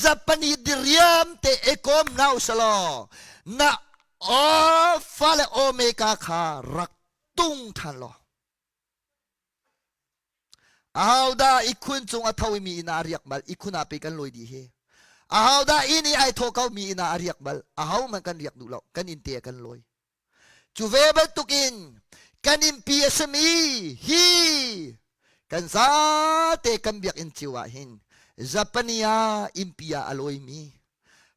zapani diriam te ekom hna usih law na alpha le omega kha rak tung than law Ahodah ihkhun cung a tho mi inn ah a riak bal? Ihkhun ah pei kan lawi dih hi. Ahodah inn i ai thawh ko mi inn ah a riak bal? Ahohmanh kan riak duh lo. Kan inn te ah kan lawi. Cu ve bantukin kan innpi a simi hi kan zate kan biakinn cio ah hin Japania innpi ah a lawimi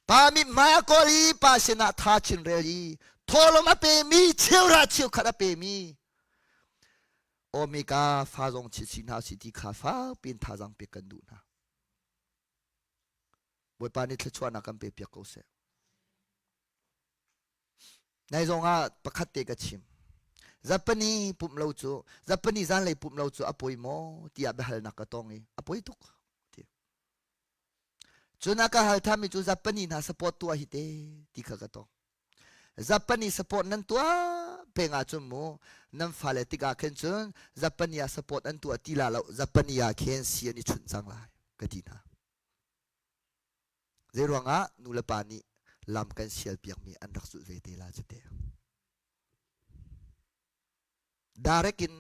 pa mithmai a kawl i pa sinah tha chin rel i thawlawm a pemi cheuhra cheukhat a pemi Omega fa zong chi si hna si ti kha fakpi in thazaang pek kan duh hna. Bawipa nih thluachuahnak kan pe piak ko seh. Nai zong ah pakhat te ka chim. Zapani pumh lo cu Zapani zanlei pumh lo cu a poi maw tiah biahalnak ka tong i a poi tuk. Ti. Cun a ka hal thanmi cu Zapani hna support tuah hi te ti kha ka tong. Zapani support nan tuah peng ahcun mu nan fale tikah khin cun Zapani ah support an tuah ti la lo Zapani ah khin si an i chunh cang lai ka ti hna. Zeiruangah nu le pa nih lam kan sial piakmi an rak zulh ve te la cu te. Direct in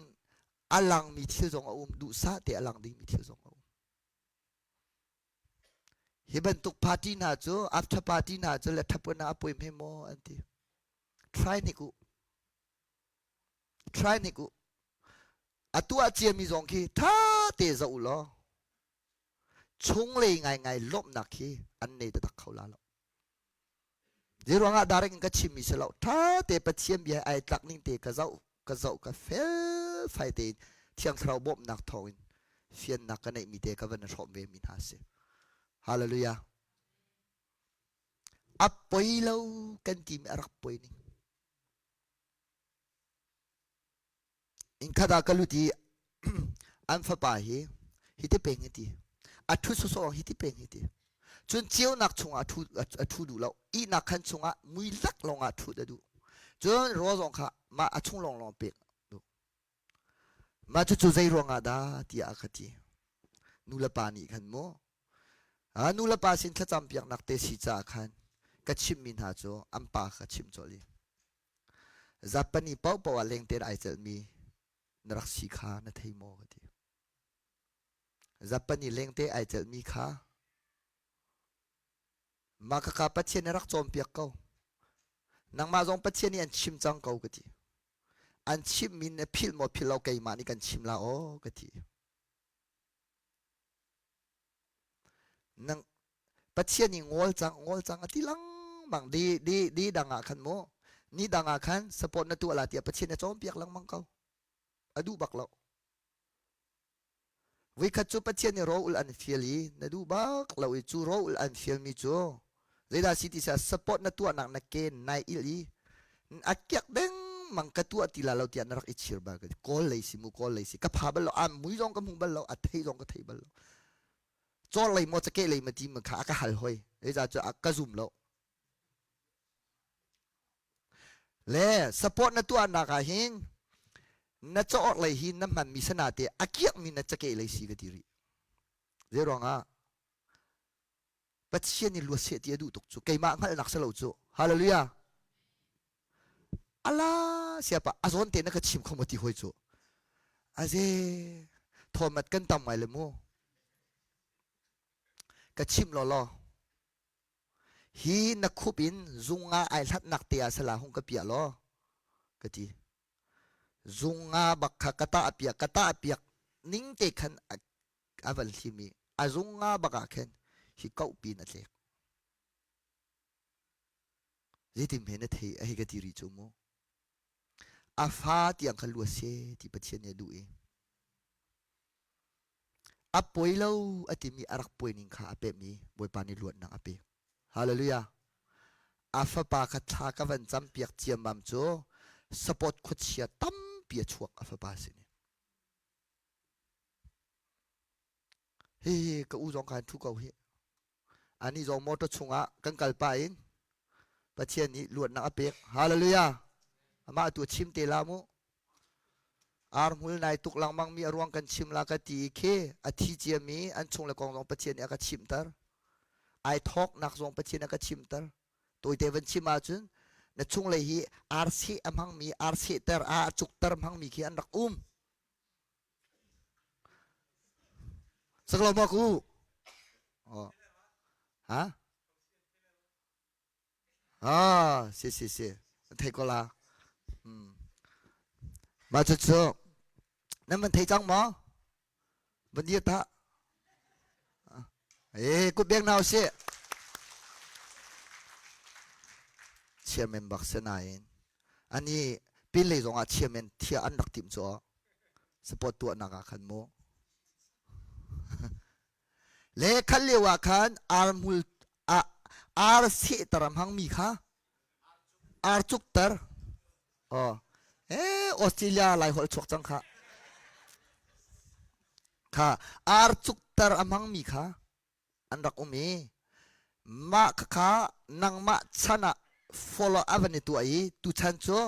a langmi thil zong a um, duhsah te a lang dingmi thil zong a um. Hi bantuk party hna cu after party hna cu le thapun ah a poi hme maw an ti. Try hnik u. Try hnik u. A tuah ciami zong khi tha te zoh u law chunglei ngaingai lawmhnak khi an nei taktak kho la lo. Zei ruangah direct in ka chimmi si lo. Tha te Pathian bia ai tlak ning te ka zoh ka zoh ka fel fai tein Thiang Thlarau bawmhnak thawngin fiannak ka neihmi te ka van hrawm ve mi hna si. Hallelujah. A poi lo kan timi a rak poi ning. Innkhat ah ka lut i an fapa hi hiti peng hi ti a ṭhu sawsawh hiti peng hi ti cun ceunak chungah a ṭhu a ṭhu duh lo ihnak khan chungah mui lak lawngah ṭhut a duh cun rawl zong kha mah a chung lawnglawng pek duh mah cucu zei ruangah dah tiah a ka ti nu le pa nih khan mu nu le pa sin thlacam piaknak te si caah khan ka chimhmi hna cu an pa kha chimh colh i Zapani paohpaoh ah lengte ai celhmi na rak si kha na thei maw ka ti. Zapani lengte ai celhmi kha mah khakha Pathian nih rak cawnpiak ko. Nangmah zong Pathian nih an chim cang ko ka ti. An chimmi na philh maw philh lo keimah nih kan chim la aw ka ti. Nang Pathian i ngawl cang ngawl cang a ti lengmang di di di dang ah khan mu ni dang ah khan support na tuah la tiah Pathian na cawnpiak lengmang ko a duh bak lo Voikhat cu Pathian nih rawl an fial i na duh bak lo i cu rawl an fialmi cu zeidah si ti sia support na tuahnak na ke nai il i a kiak dengmang ka tuah ti la lo tiah na rak i chir bal ka kawl lei si mu kawl lei si ka pha bal lo a mui zong ka hmu bal lo a thei zong ka thei bal lo cawr lei maw cakeh lei ma ti ma kha a ka hal hoi zeiza cu a ka zum lo le support na tuahnak ah hin na cawr lei hi na hmanmi sana te a kiakmi na cakeh lei si ka ti rih zei ruangah Pathian nih luat seh ti a duh tuk cu keimah hngalhnak si lo cu hallelujah ala siapa a zawn te na ka chim kho maw ti hoi cu aze thomat kan tam ngai le mu ka chim law law hi na khup in zunga ai hlatnak te ah sala hung ka piah law ka ti zunga bak kha ka ta piak ka ta piak ning te khan a van hlim i a zung nga bak ah khin hi koh pin a tlek zeitin hme na thei a hei ka ti rih cu mu a fa tiang kha lua se ti Pathian nih a duh i a poi lo a timi a rak poi ning kha a pemh i Bawipa nih luatnak a pek hallelujah a fapa kha thla ka van campiak ciammam cu support khuachia tampi a chuak a fapa sin in Hihi ka u zong khan ṭhu ko hih. Anih zong motor chungah kan kal pah in Pathian nih luatnak a pek. Hallelujah. Amah tu a chim te la mu. Ar hmul nai tuk lengmang mi a ruang kan chim la ka ti i khi a thi ciami an chung le kong zong Pathian nih a ka chimter. Ai thawknak zong Pathian a ka chimter. Tawite van chim ahcun na chunglei hi ar seh a hmangmi, ar sehter, a cukter hmangmi khi an rak um. Sak lo maw ku? Oh. Ha? Ah, si si si. Thei ko la. Hmm. Mah cucu nan van thei cang maw? Van dir ta. Eh, kut beng hna usih. Chairman bak si nain ani pinlei zong ah chairman thia an rak tim cu support tuahnak ah khan mu. Le khan lio ah khan ar hmul ar sehter a hmangmi kha ar cukter oh eh Australia lai holh chuak cang kha kha ar cukter a hmangmi kha an rak um i mah kha nangmah chan ah follow a van i tuah i tuchan cu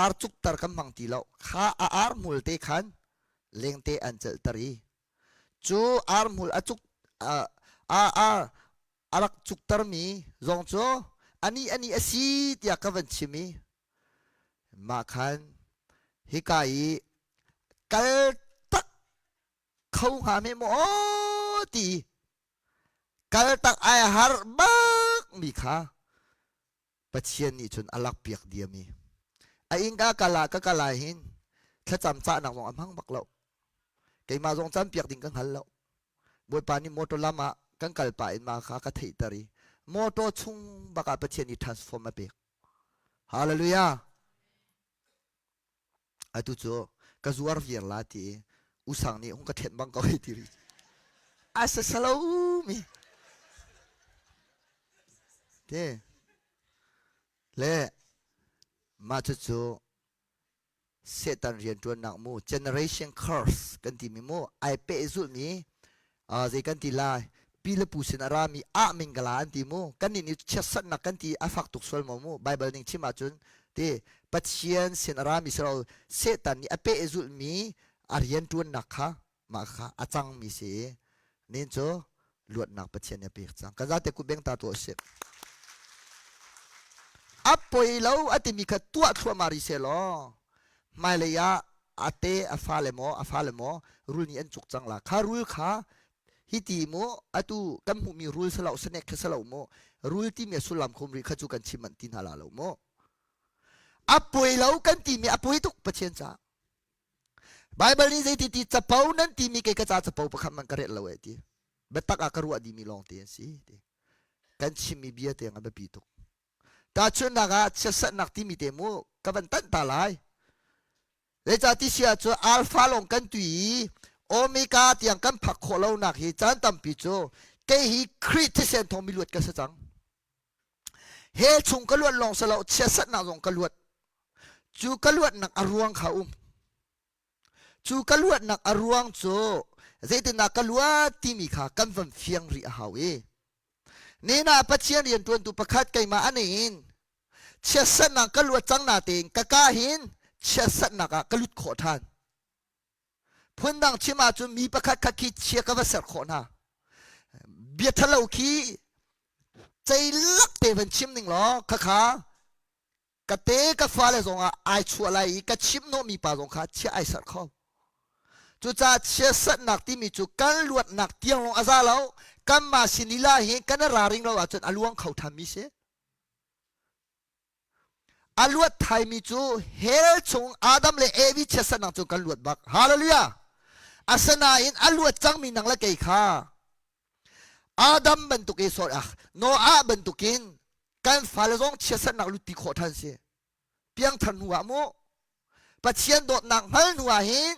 ar cukter kan hmang ti lo kha a ar hmul te khan lengte an celhter i Cu arhmul a cuk a ar a rak cuktermi zong cu anih anih a si tiah ka van chim i mah khan hika i kal tak kho hnga hme maw aw ti kal tak ai har bak mi kha Pathian nih cun a lakpiak diam i a innka kal ah ka kal ah hin thlacam cahnak zong a hmang bak lo. Keimah zong campiak ding ka hngal lo. Bawipa nih motor lam ah kan kal pah in mah kha ka theihter i motor chung bak ah Pathian nih transform a pek. Hallelujah! Atu cu ka zuar viar la ti i usang nih hung ka ṭhenh bang ko hei ti rih. A sasalo mi. Te. Le mah cucu Satan rianṭuannak mu generation curse kan timi mu ai pehzulhmi zei kan ti lai pi le pu sin a rami ah mingala an ti mu kan nih nih chiatsatnak kan ti a fak tuk sual maw mu Bible ning chim ahcun ti Pathian sin a rami si lo Satan nih a pehzulhmi a rianṭuannak kha mah kha a cangmi si i nin cu luatnak Pathian nih a pek cang kan zate kut beng ta tuah sih a poi lo a timi kha tuah thluahmah ri seh law hmailei ah a te a fale maw a fale maw rul nih an cuk cang la kha rul kha hi ti mu atu kan hmuhmi rul salo snake kha salo mu rul timi a sullam khum rih kha cu kan chim manh ti hna la lo mu a poi lo kan timi a poi tuk Pathian ca Bible nih zeiti ti capo nan timi kei ka ca capo pakhat man ka ret lo eh ti biatak ah ka ruah dimi lawng te an si ti kan chimmi bia te a biapi tuk Tahchunhnak ah chiatserhnak timi te mu ka van tanh ta lai. Zeicah ti si ahcun alpha lawng kan tui i omega tiang kan phak khawh lonak hi caan tampi cu kei hi Khrih thisen thawng miluat ka si cang. Hell chung ka luat lawng si lo chiatserhnak zong ka luat. Cu ka luatnak a ruang kha um. Cu ka luatnak a ruang cu zeitindah ka luat timi kha kan van fiang rih a hau i Nina Pathian rianṭuantu pakhat keimah a in chiatserhnak ka luat cang natein ka ka hin chiatserhnak ah ka lut khawh ṭhan. Phundang chim ahcun mi pakhat khat khi chia ka va ser khawh hna. Bia ṭhalo khi ceilak te van chim ning law khakha ka te ka fale zongah ai chuah lai i ka chimh hnawhmi pa zong kha chia ai serh kho. Cucaah chiatserhnak timi cu kan luatnak tiang lawng a za lo. Kanmah sin lila hi kan i ralring lo ahcun a luang kho ṭhanmi si. A luat thaimi cu hell chung Adam le Evi chiatserhnak cu kan luat bak. Hallelujah! Asinain a luat cangmi nang le kei kha Adam bantuk i sorry ah Noah bantukin kan fale zong chiatserhnak lut ti khawh ṭhan si. Piangthar hnu ah mu Pathian dawtnak hngal hnu ah hin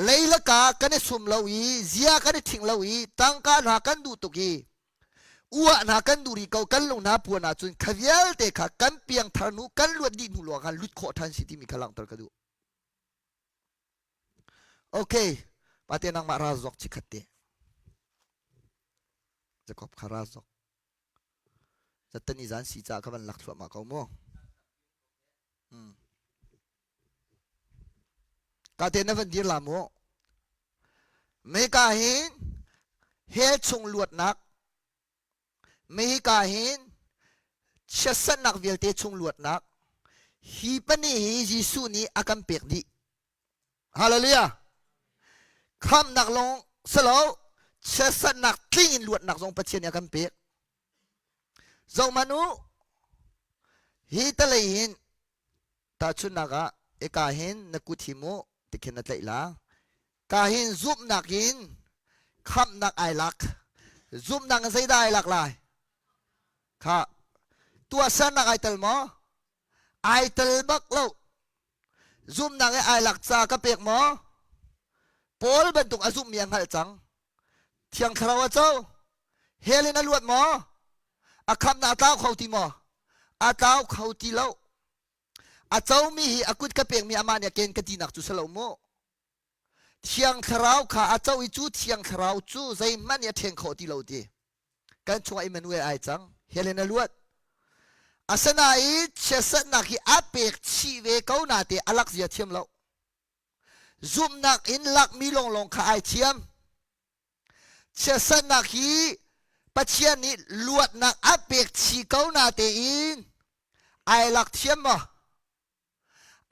leilaka kan i sum lo i zia kan i ṭhing lo i tangka hna kan duh tuk i uah hna kan duh rih ko kan lung hna puan ahcun kha vialte kha kan piangthar hnu kan luat dih hnu lawng khan lut khawh ṭhan si timi kha langhter ka duh. Okay, pate nangmah ra zok chikhat te. Jacob kha ra zok. Zatani zan si ca ka van lak thluahmah ko mu. Hmm. Ka te na van dir la mu. Meka hin hell chung luatnak Mehika hin chiatserhnak vialte chung luatnak hi pahnih hi Jesuh nih a kan pek dih. Hallelujah. Khamnak lawng si lo, chiatserhnak tling in luatnak zong Pathian nih a kan pek. Zohhmanh u, hi talei hin. Tahchunhnak ah, eka hin na kut hi mu tikhin na tlaih la. Ka hin zumhnak in khamhnak ai lak. Zumhnak in zeidah ai lak lai? Kha tuahsernak ai tel maw? Ai tel bak lo. Zumhnak i ai lak ca ka pek maw? Paul bantuk a zumhmi a hngalh cang. Thiang Thlarau a co. Hell in a luat maw? A khamhnak a tlau kho ti maw? A tlau kho ti lo. A comi hi a kut ka pekmi amah nih a ken ka tinak cu si lo mu. Thiang Thlarau kha a co i cu Thiang Thlarau cu zeihmanh nih a ṭhen khawh ti lo ti. Kan chungah Emmanuel ai cang. Hell in a luat. Asinain chiatserhnak hi a pek chih ve ko nate a lak zia thiam lo. Zumhnak in lakmi lawnglawng kha ai thiam. Chiatserhnak hi Pathian nih luatnak a pek chih ko natein ai lak thiam maw?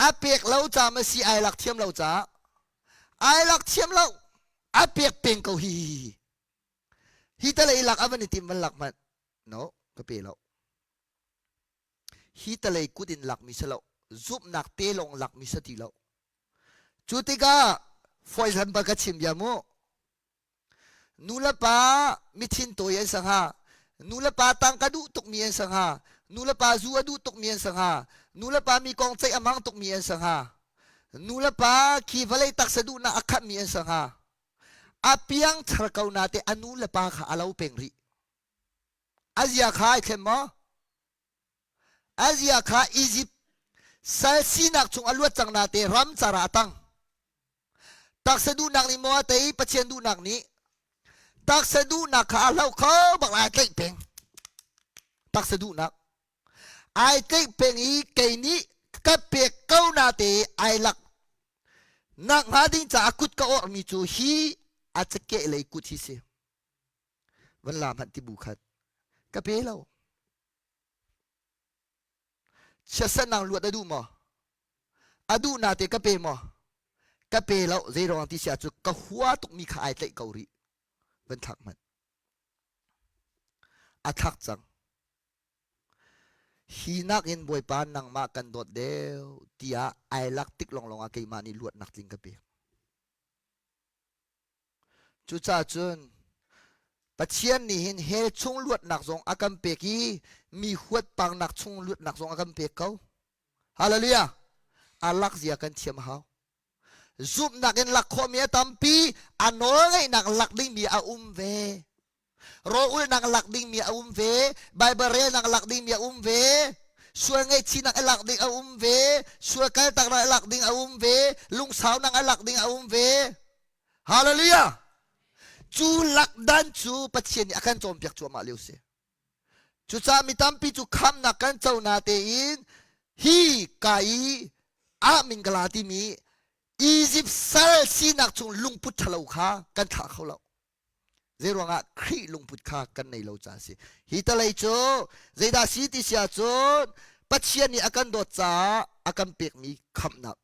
A pek lo ca ma si ai lak thiam lo caah? Ai lak thiam lo. A pek peng ko hi hi hi. Hi talei lak a van i tim van lak hmanh. No, ka pe lo. Hi talei kut in lakmi si lo. Zumhnak te lawng lakmi si ti lo. Cu tikah for example ka chim bia mu. Nu le pa mithin tawi an si hnga. Nu le pa tangka duh tukmi an si hnga. Nu le pa zu a duh tukmi an si hnga. Nu le pa mi kong ceih a hmang tukmi an si hnga. Nu le pa khi vawlei taksa duhnak a khatmi an si hnga. A piangthar ko nate a nu le pa kha a lo peng rih. A zia kha ai thlem maw? A zia kha Izipt sal sinak chung a luat cang nate ram car ah a tang. Taksa duhnak nih maw a tei Pathian duhnak nih? Taksa duhnak kha a hloh kho bak lai tlaih peng. Taksa duhnak. Ai tlaih peng i kei nih ka pek ko nate ai lak nak hnga ding caah kut ka orhmi cu hi a cakeh lei kut hi si. Van la hmanh ti bu khat. Ka pe lo. Chiatsernak luat a duh maw? A duh nate ka pe maw? Ka pe lo. Zeiruang ti si ahcun ka hua tukmi kha ai tlaih ko rih. Van thlak hmanh. A thlak cang. Hi nakin Bawipa nangmah kan dawt deuh tiah ai lak tik lawnglawng ah keimah nih luatnak tling ka pek. Cucaah cun Pathian nih hin hell chung luatnak zong a kan pek i mi huat pangnak chung luatnak zong a kan pek ko. Hallelujah! A lak zia kan thiam a hau. Zumhnak in lak khawhmi a tampi, a nawlngeihnak lak dingmi a um ve. Rawlulnak lak dingmi a um ve, Bible relnak lak dingmi a um ve, sual ngaihchihnak a lak ding a um ve, sual kaltaknak a lak ding a um ve, lungsaunak a lak ding a um ve. Hallelujah! Cu lakdan cu Pathian nih a kan cawnpiak cuahmah lio si. Cucaah mi tampi cu khamnak kan co na tein hi ka i ah mingala timi Egypt sal sinak chung lungput ṭhalo kha kan thlah kho lo. Zeiruangah Khrih lungput kha kan nei lo caah a si. Hi talei cu zeidah si ti si ahcun Pathian nih a kan dawt caah a kan pekmi khamhnak.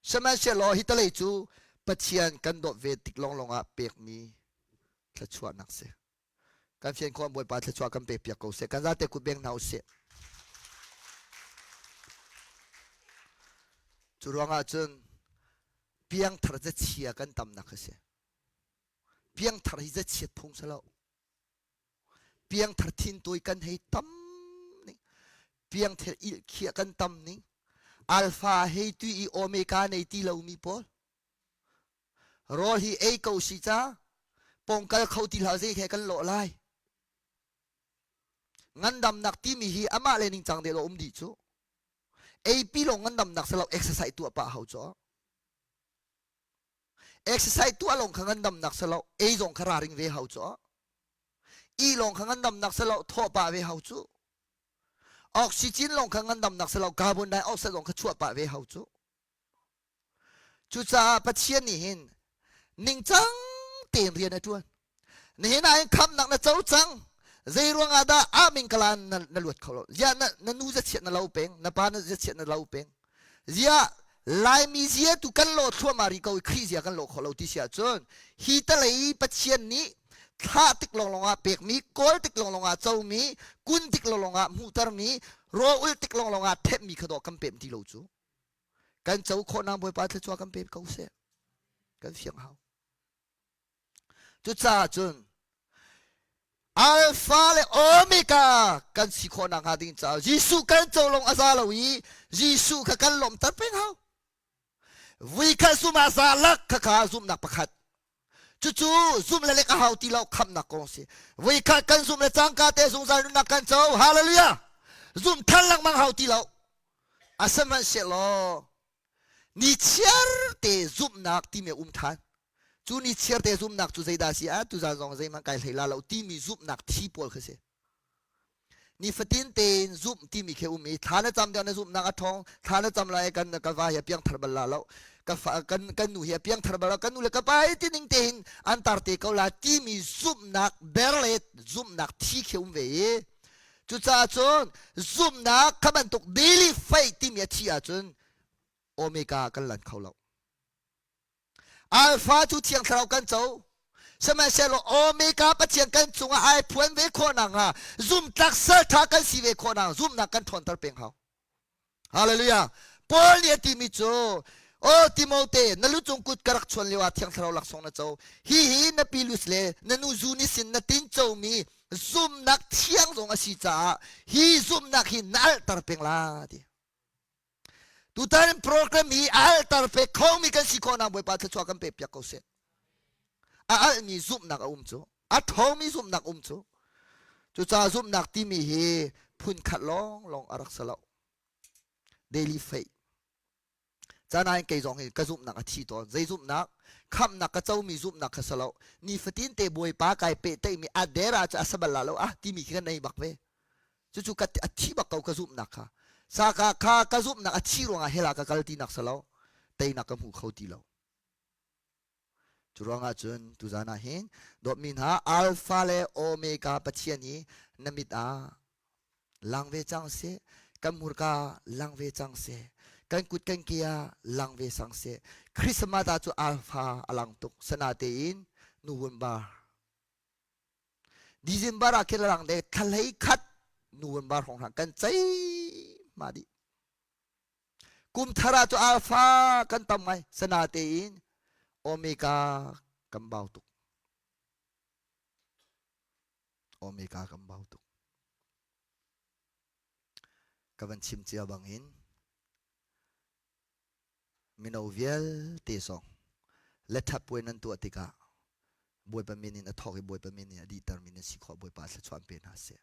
Sihmanhsehlaw hi talei cu Pathian kan dawt ve tik lawnglawng ah pekmi thluachuahnak si. Kan fian khawh Bawipa thluachuah kan pek piak ko seh. Kan zate kut beng hna usih. Cu ruangah cun piangthar chia kan tamnak a si. Piangthar hi zachiat phung si lo. Piangthar thintawi kan hei tam ning. Piangthar ilkhiah kan tam ning. Alpha hei tui i omega nei ti lomi pawl. Rawl hi ei ko si ca pongkal kho ti hlah zei he kan lawh lai. Ngandamnak timi hi amah le ningcang deh lo um dih cu. Eipi lawng ngandamnak si lo exercise tuah pah hau cu. Exercise tuah lawng kha ngandamnak si lo ei zong kha raring ve hau cu. I lawng kha ngandamnak si lo thawh pah ve hau cu. Oxygen lawng kha ngandamnak si lo carbon dioxide zong kha chuah pah ve hau cu. Cucaah Pathian nih hin ningcang tein rian a ṭuan. Nihin ah hin khamnak na co cang. Zei ruangah dah amin kalan na, na luat kho lo? Ziah na, na nu zachiat na lo peng, na pa na zachiat na lo peng. Ziah Laimi zia tu kan lawh thluahmah rih ko i Khrih zia kan lawh kho lo ti si ahcun hi talei Pathian nih thlah tik lawnglawng ah pekmi, kawl tik lawnglawng ah comi, kun tik lawnglawng ah hmuhtermi, Rawl ul tik lawnglawng ah thepmi kha dawh kan pem ti lo cu. Kan co khawhnak Bawipa thluachuah kan pe ko seh. Kan fiang hau. Cucaah cun Alpha le Omega kan si khawh nakhnga ding caah Jesuh kan co lawng a za lo i Jesuh kha kan lawmhter peng hau. Vui khat zum ah za lak kha kha zumhnak pakhat. Cucu zumh le lek a hau ti lo khamnak kong si. Vui khat kan zumh le cangka te zungzal nunnak kan co. Hallelujah! Zumh than lengmang hau ti lo. Asihmanhsehlaw ni chiar te zumhnak timi a um than. Cu ni chiar te zumhnak cu zeidah a si ah tuzan zong zeihmanh kai hlei la lo timi zumhnak thi pawl kha si. Nifatin tein zumh timi khi um i thla na cam deuh na zumhnak a ṭhawng thla na cam lai kan ka va hi a piangthar bal la lo ka fa kan kan nu hi a piangthar bal lo kan nu le ka pa hi ti ning te hin an tar te ko la timi zumhnak ber le zumhnak thi khi um ve i cucaah cun zumhnak kha bantuk daily faith timi a thi ahcun omega kan lan kho lo Alpha cu Thiang Thlarau kan co. Sihmanhsehlaw Omega Pathian kan cungah ai phuan ve khawh nakhnga zumtlak salṭha kan si ve khawh nakhnga zumhnak kan ṭhawnter peng hau. Hallelujah. Paul nih a timi cu O Timote, na lu cung kut ka rak chuan lio ah Thiang Thlarau laksawng na co. Hihi na pilus le na nu zu nih sin na tincomi zumhnak thiang zong a si caah hi zumhnak hi na alhter peng la ti. Tutan program hi a alter pe khomi kan si khawhnak Bawipa thluachuah kan pe piak ko seh. A almi zumhnak a um cu, a ṭhawngmi zumhnak um cu. Cucaah zumhnak timi hi phun khat lawnglawng a rak si lo. Daily faith. Canain kei zong hi ka zumhnak a thi tawn. Zei zumhnak? Khamhnak ka comi zumhnak kha si lo. Nifatin te Bawipa kai pehtlaihmi a der ah cu a sa bal la lo ah timi khi ka nei bak ve. Cucu ka a thi bak ko ka zumhnak kha. Saka kha ka zumhnak a thi ruangah hell ah ka kal tinak si lo. Teinak ka hmu kho ti lo. Cu ruangah cun tuzan ah hin dawtmi hna Alpha le Omega Pathian hi na mit ah lang ve cang seh. Kan hmurka lang ve cang seh. Kan kut kan ke ah lang ve sang seh. Christmas ah cu Alpha a lang tuk. Sana tein November December ah khin lang de thla khat November hrawng hlang kan cei ma dih. Kum thar ah cu alpha kan tam ngai sana tein omega kan bau tuk. Omega kan bau tuk. Ka van chim cia bangin Mino vialte zong letthap puai nan tuah tikah Bawipa min in a thawk i Bawipa min in a dihtermi nan si khawh Bawipa thluachuah an pe hna seh.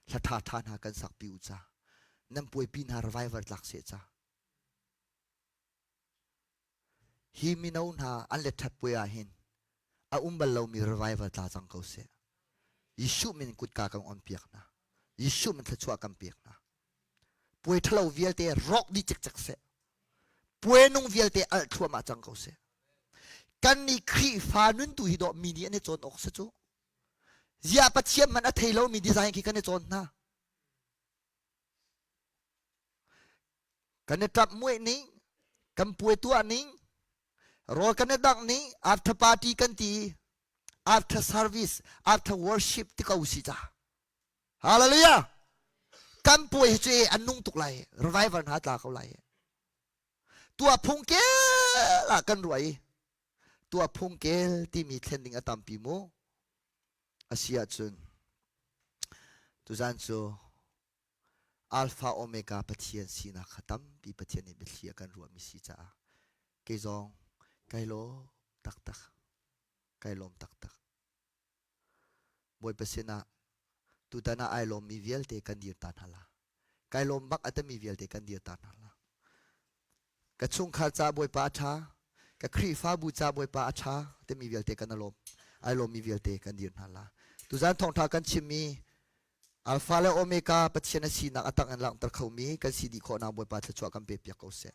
Hla ṭhaṭha hna kan sakpi u ca. Nan puaipi hna revival tlak seh ca. Hi mino hna an letṭhat puai ah hin a um bal lomi revival tla cang ko seh. Jesuh min kutka kan on piak hna. Jesuh min thluachuah kan pek hna. Puai ṭhalo vialte rawk dih cikcek seh. Puai nung vialte alh thluahmah cang ko seh. Kan nih Khrihfa nun tu hi dawh mi nih an i cawn awk si cu. Ziah Pathian man a thei lomi design khi kan i cawn hna. Kan i ṭap muih ning, kan puai tuah ning, rawl kan i dangh ning, after party kan ti, after service, after worship ti ko si ca. Hallelujah! Kan puai hi cu an nung tuk lai. Revival hna tla ko lai. Tuah phung kel ah kan ruah i tuah phung kel timi thlen ding a tampi mu. Asi ahcun tuzan cu Alpha Omega Pathian sinak kha tampi Pathian nih biathli a kan ruahmi si caah kei zong kai lawm taktak. Kai lawm taktak. Bawipa sinah tutan ah ai lawmmi vialte kan dir ta hna la. Kai lawm bak a timi vialte kan dir ta hna la. Ka chungkhar ca Bawipa a ṭha, ka Khrihfabu ca Bawipa a ṭha timi vialte kan lawm. Ai lawmmi vialte kan dir hna la. Tuzan thawngṭha kan chimmi Alpha le Omega Pathian a sinak a tang in langhter khomi kan si dih khawhnak Bawipa thluachuah kan pe piak ko seh.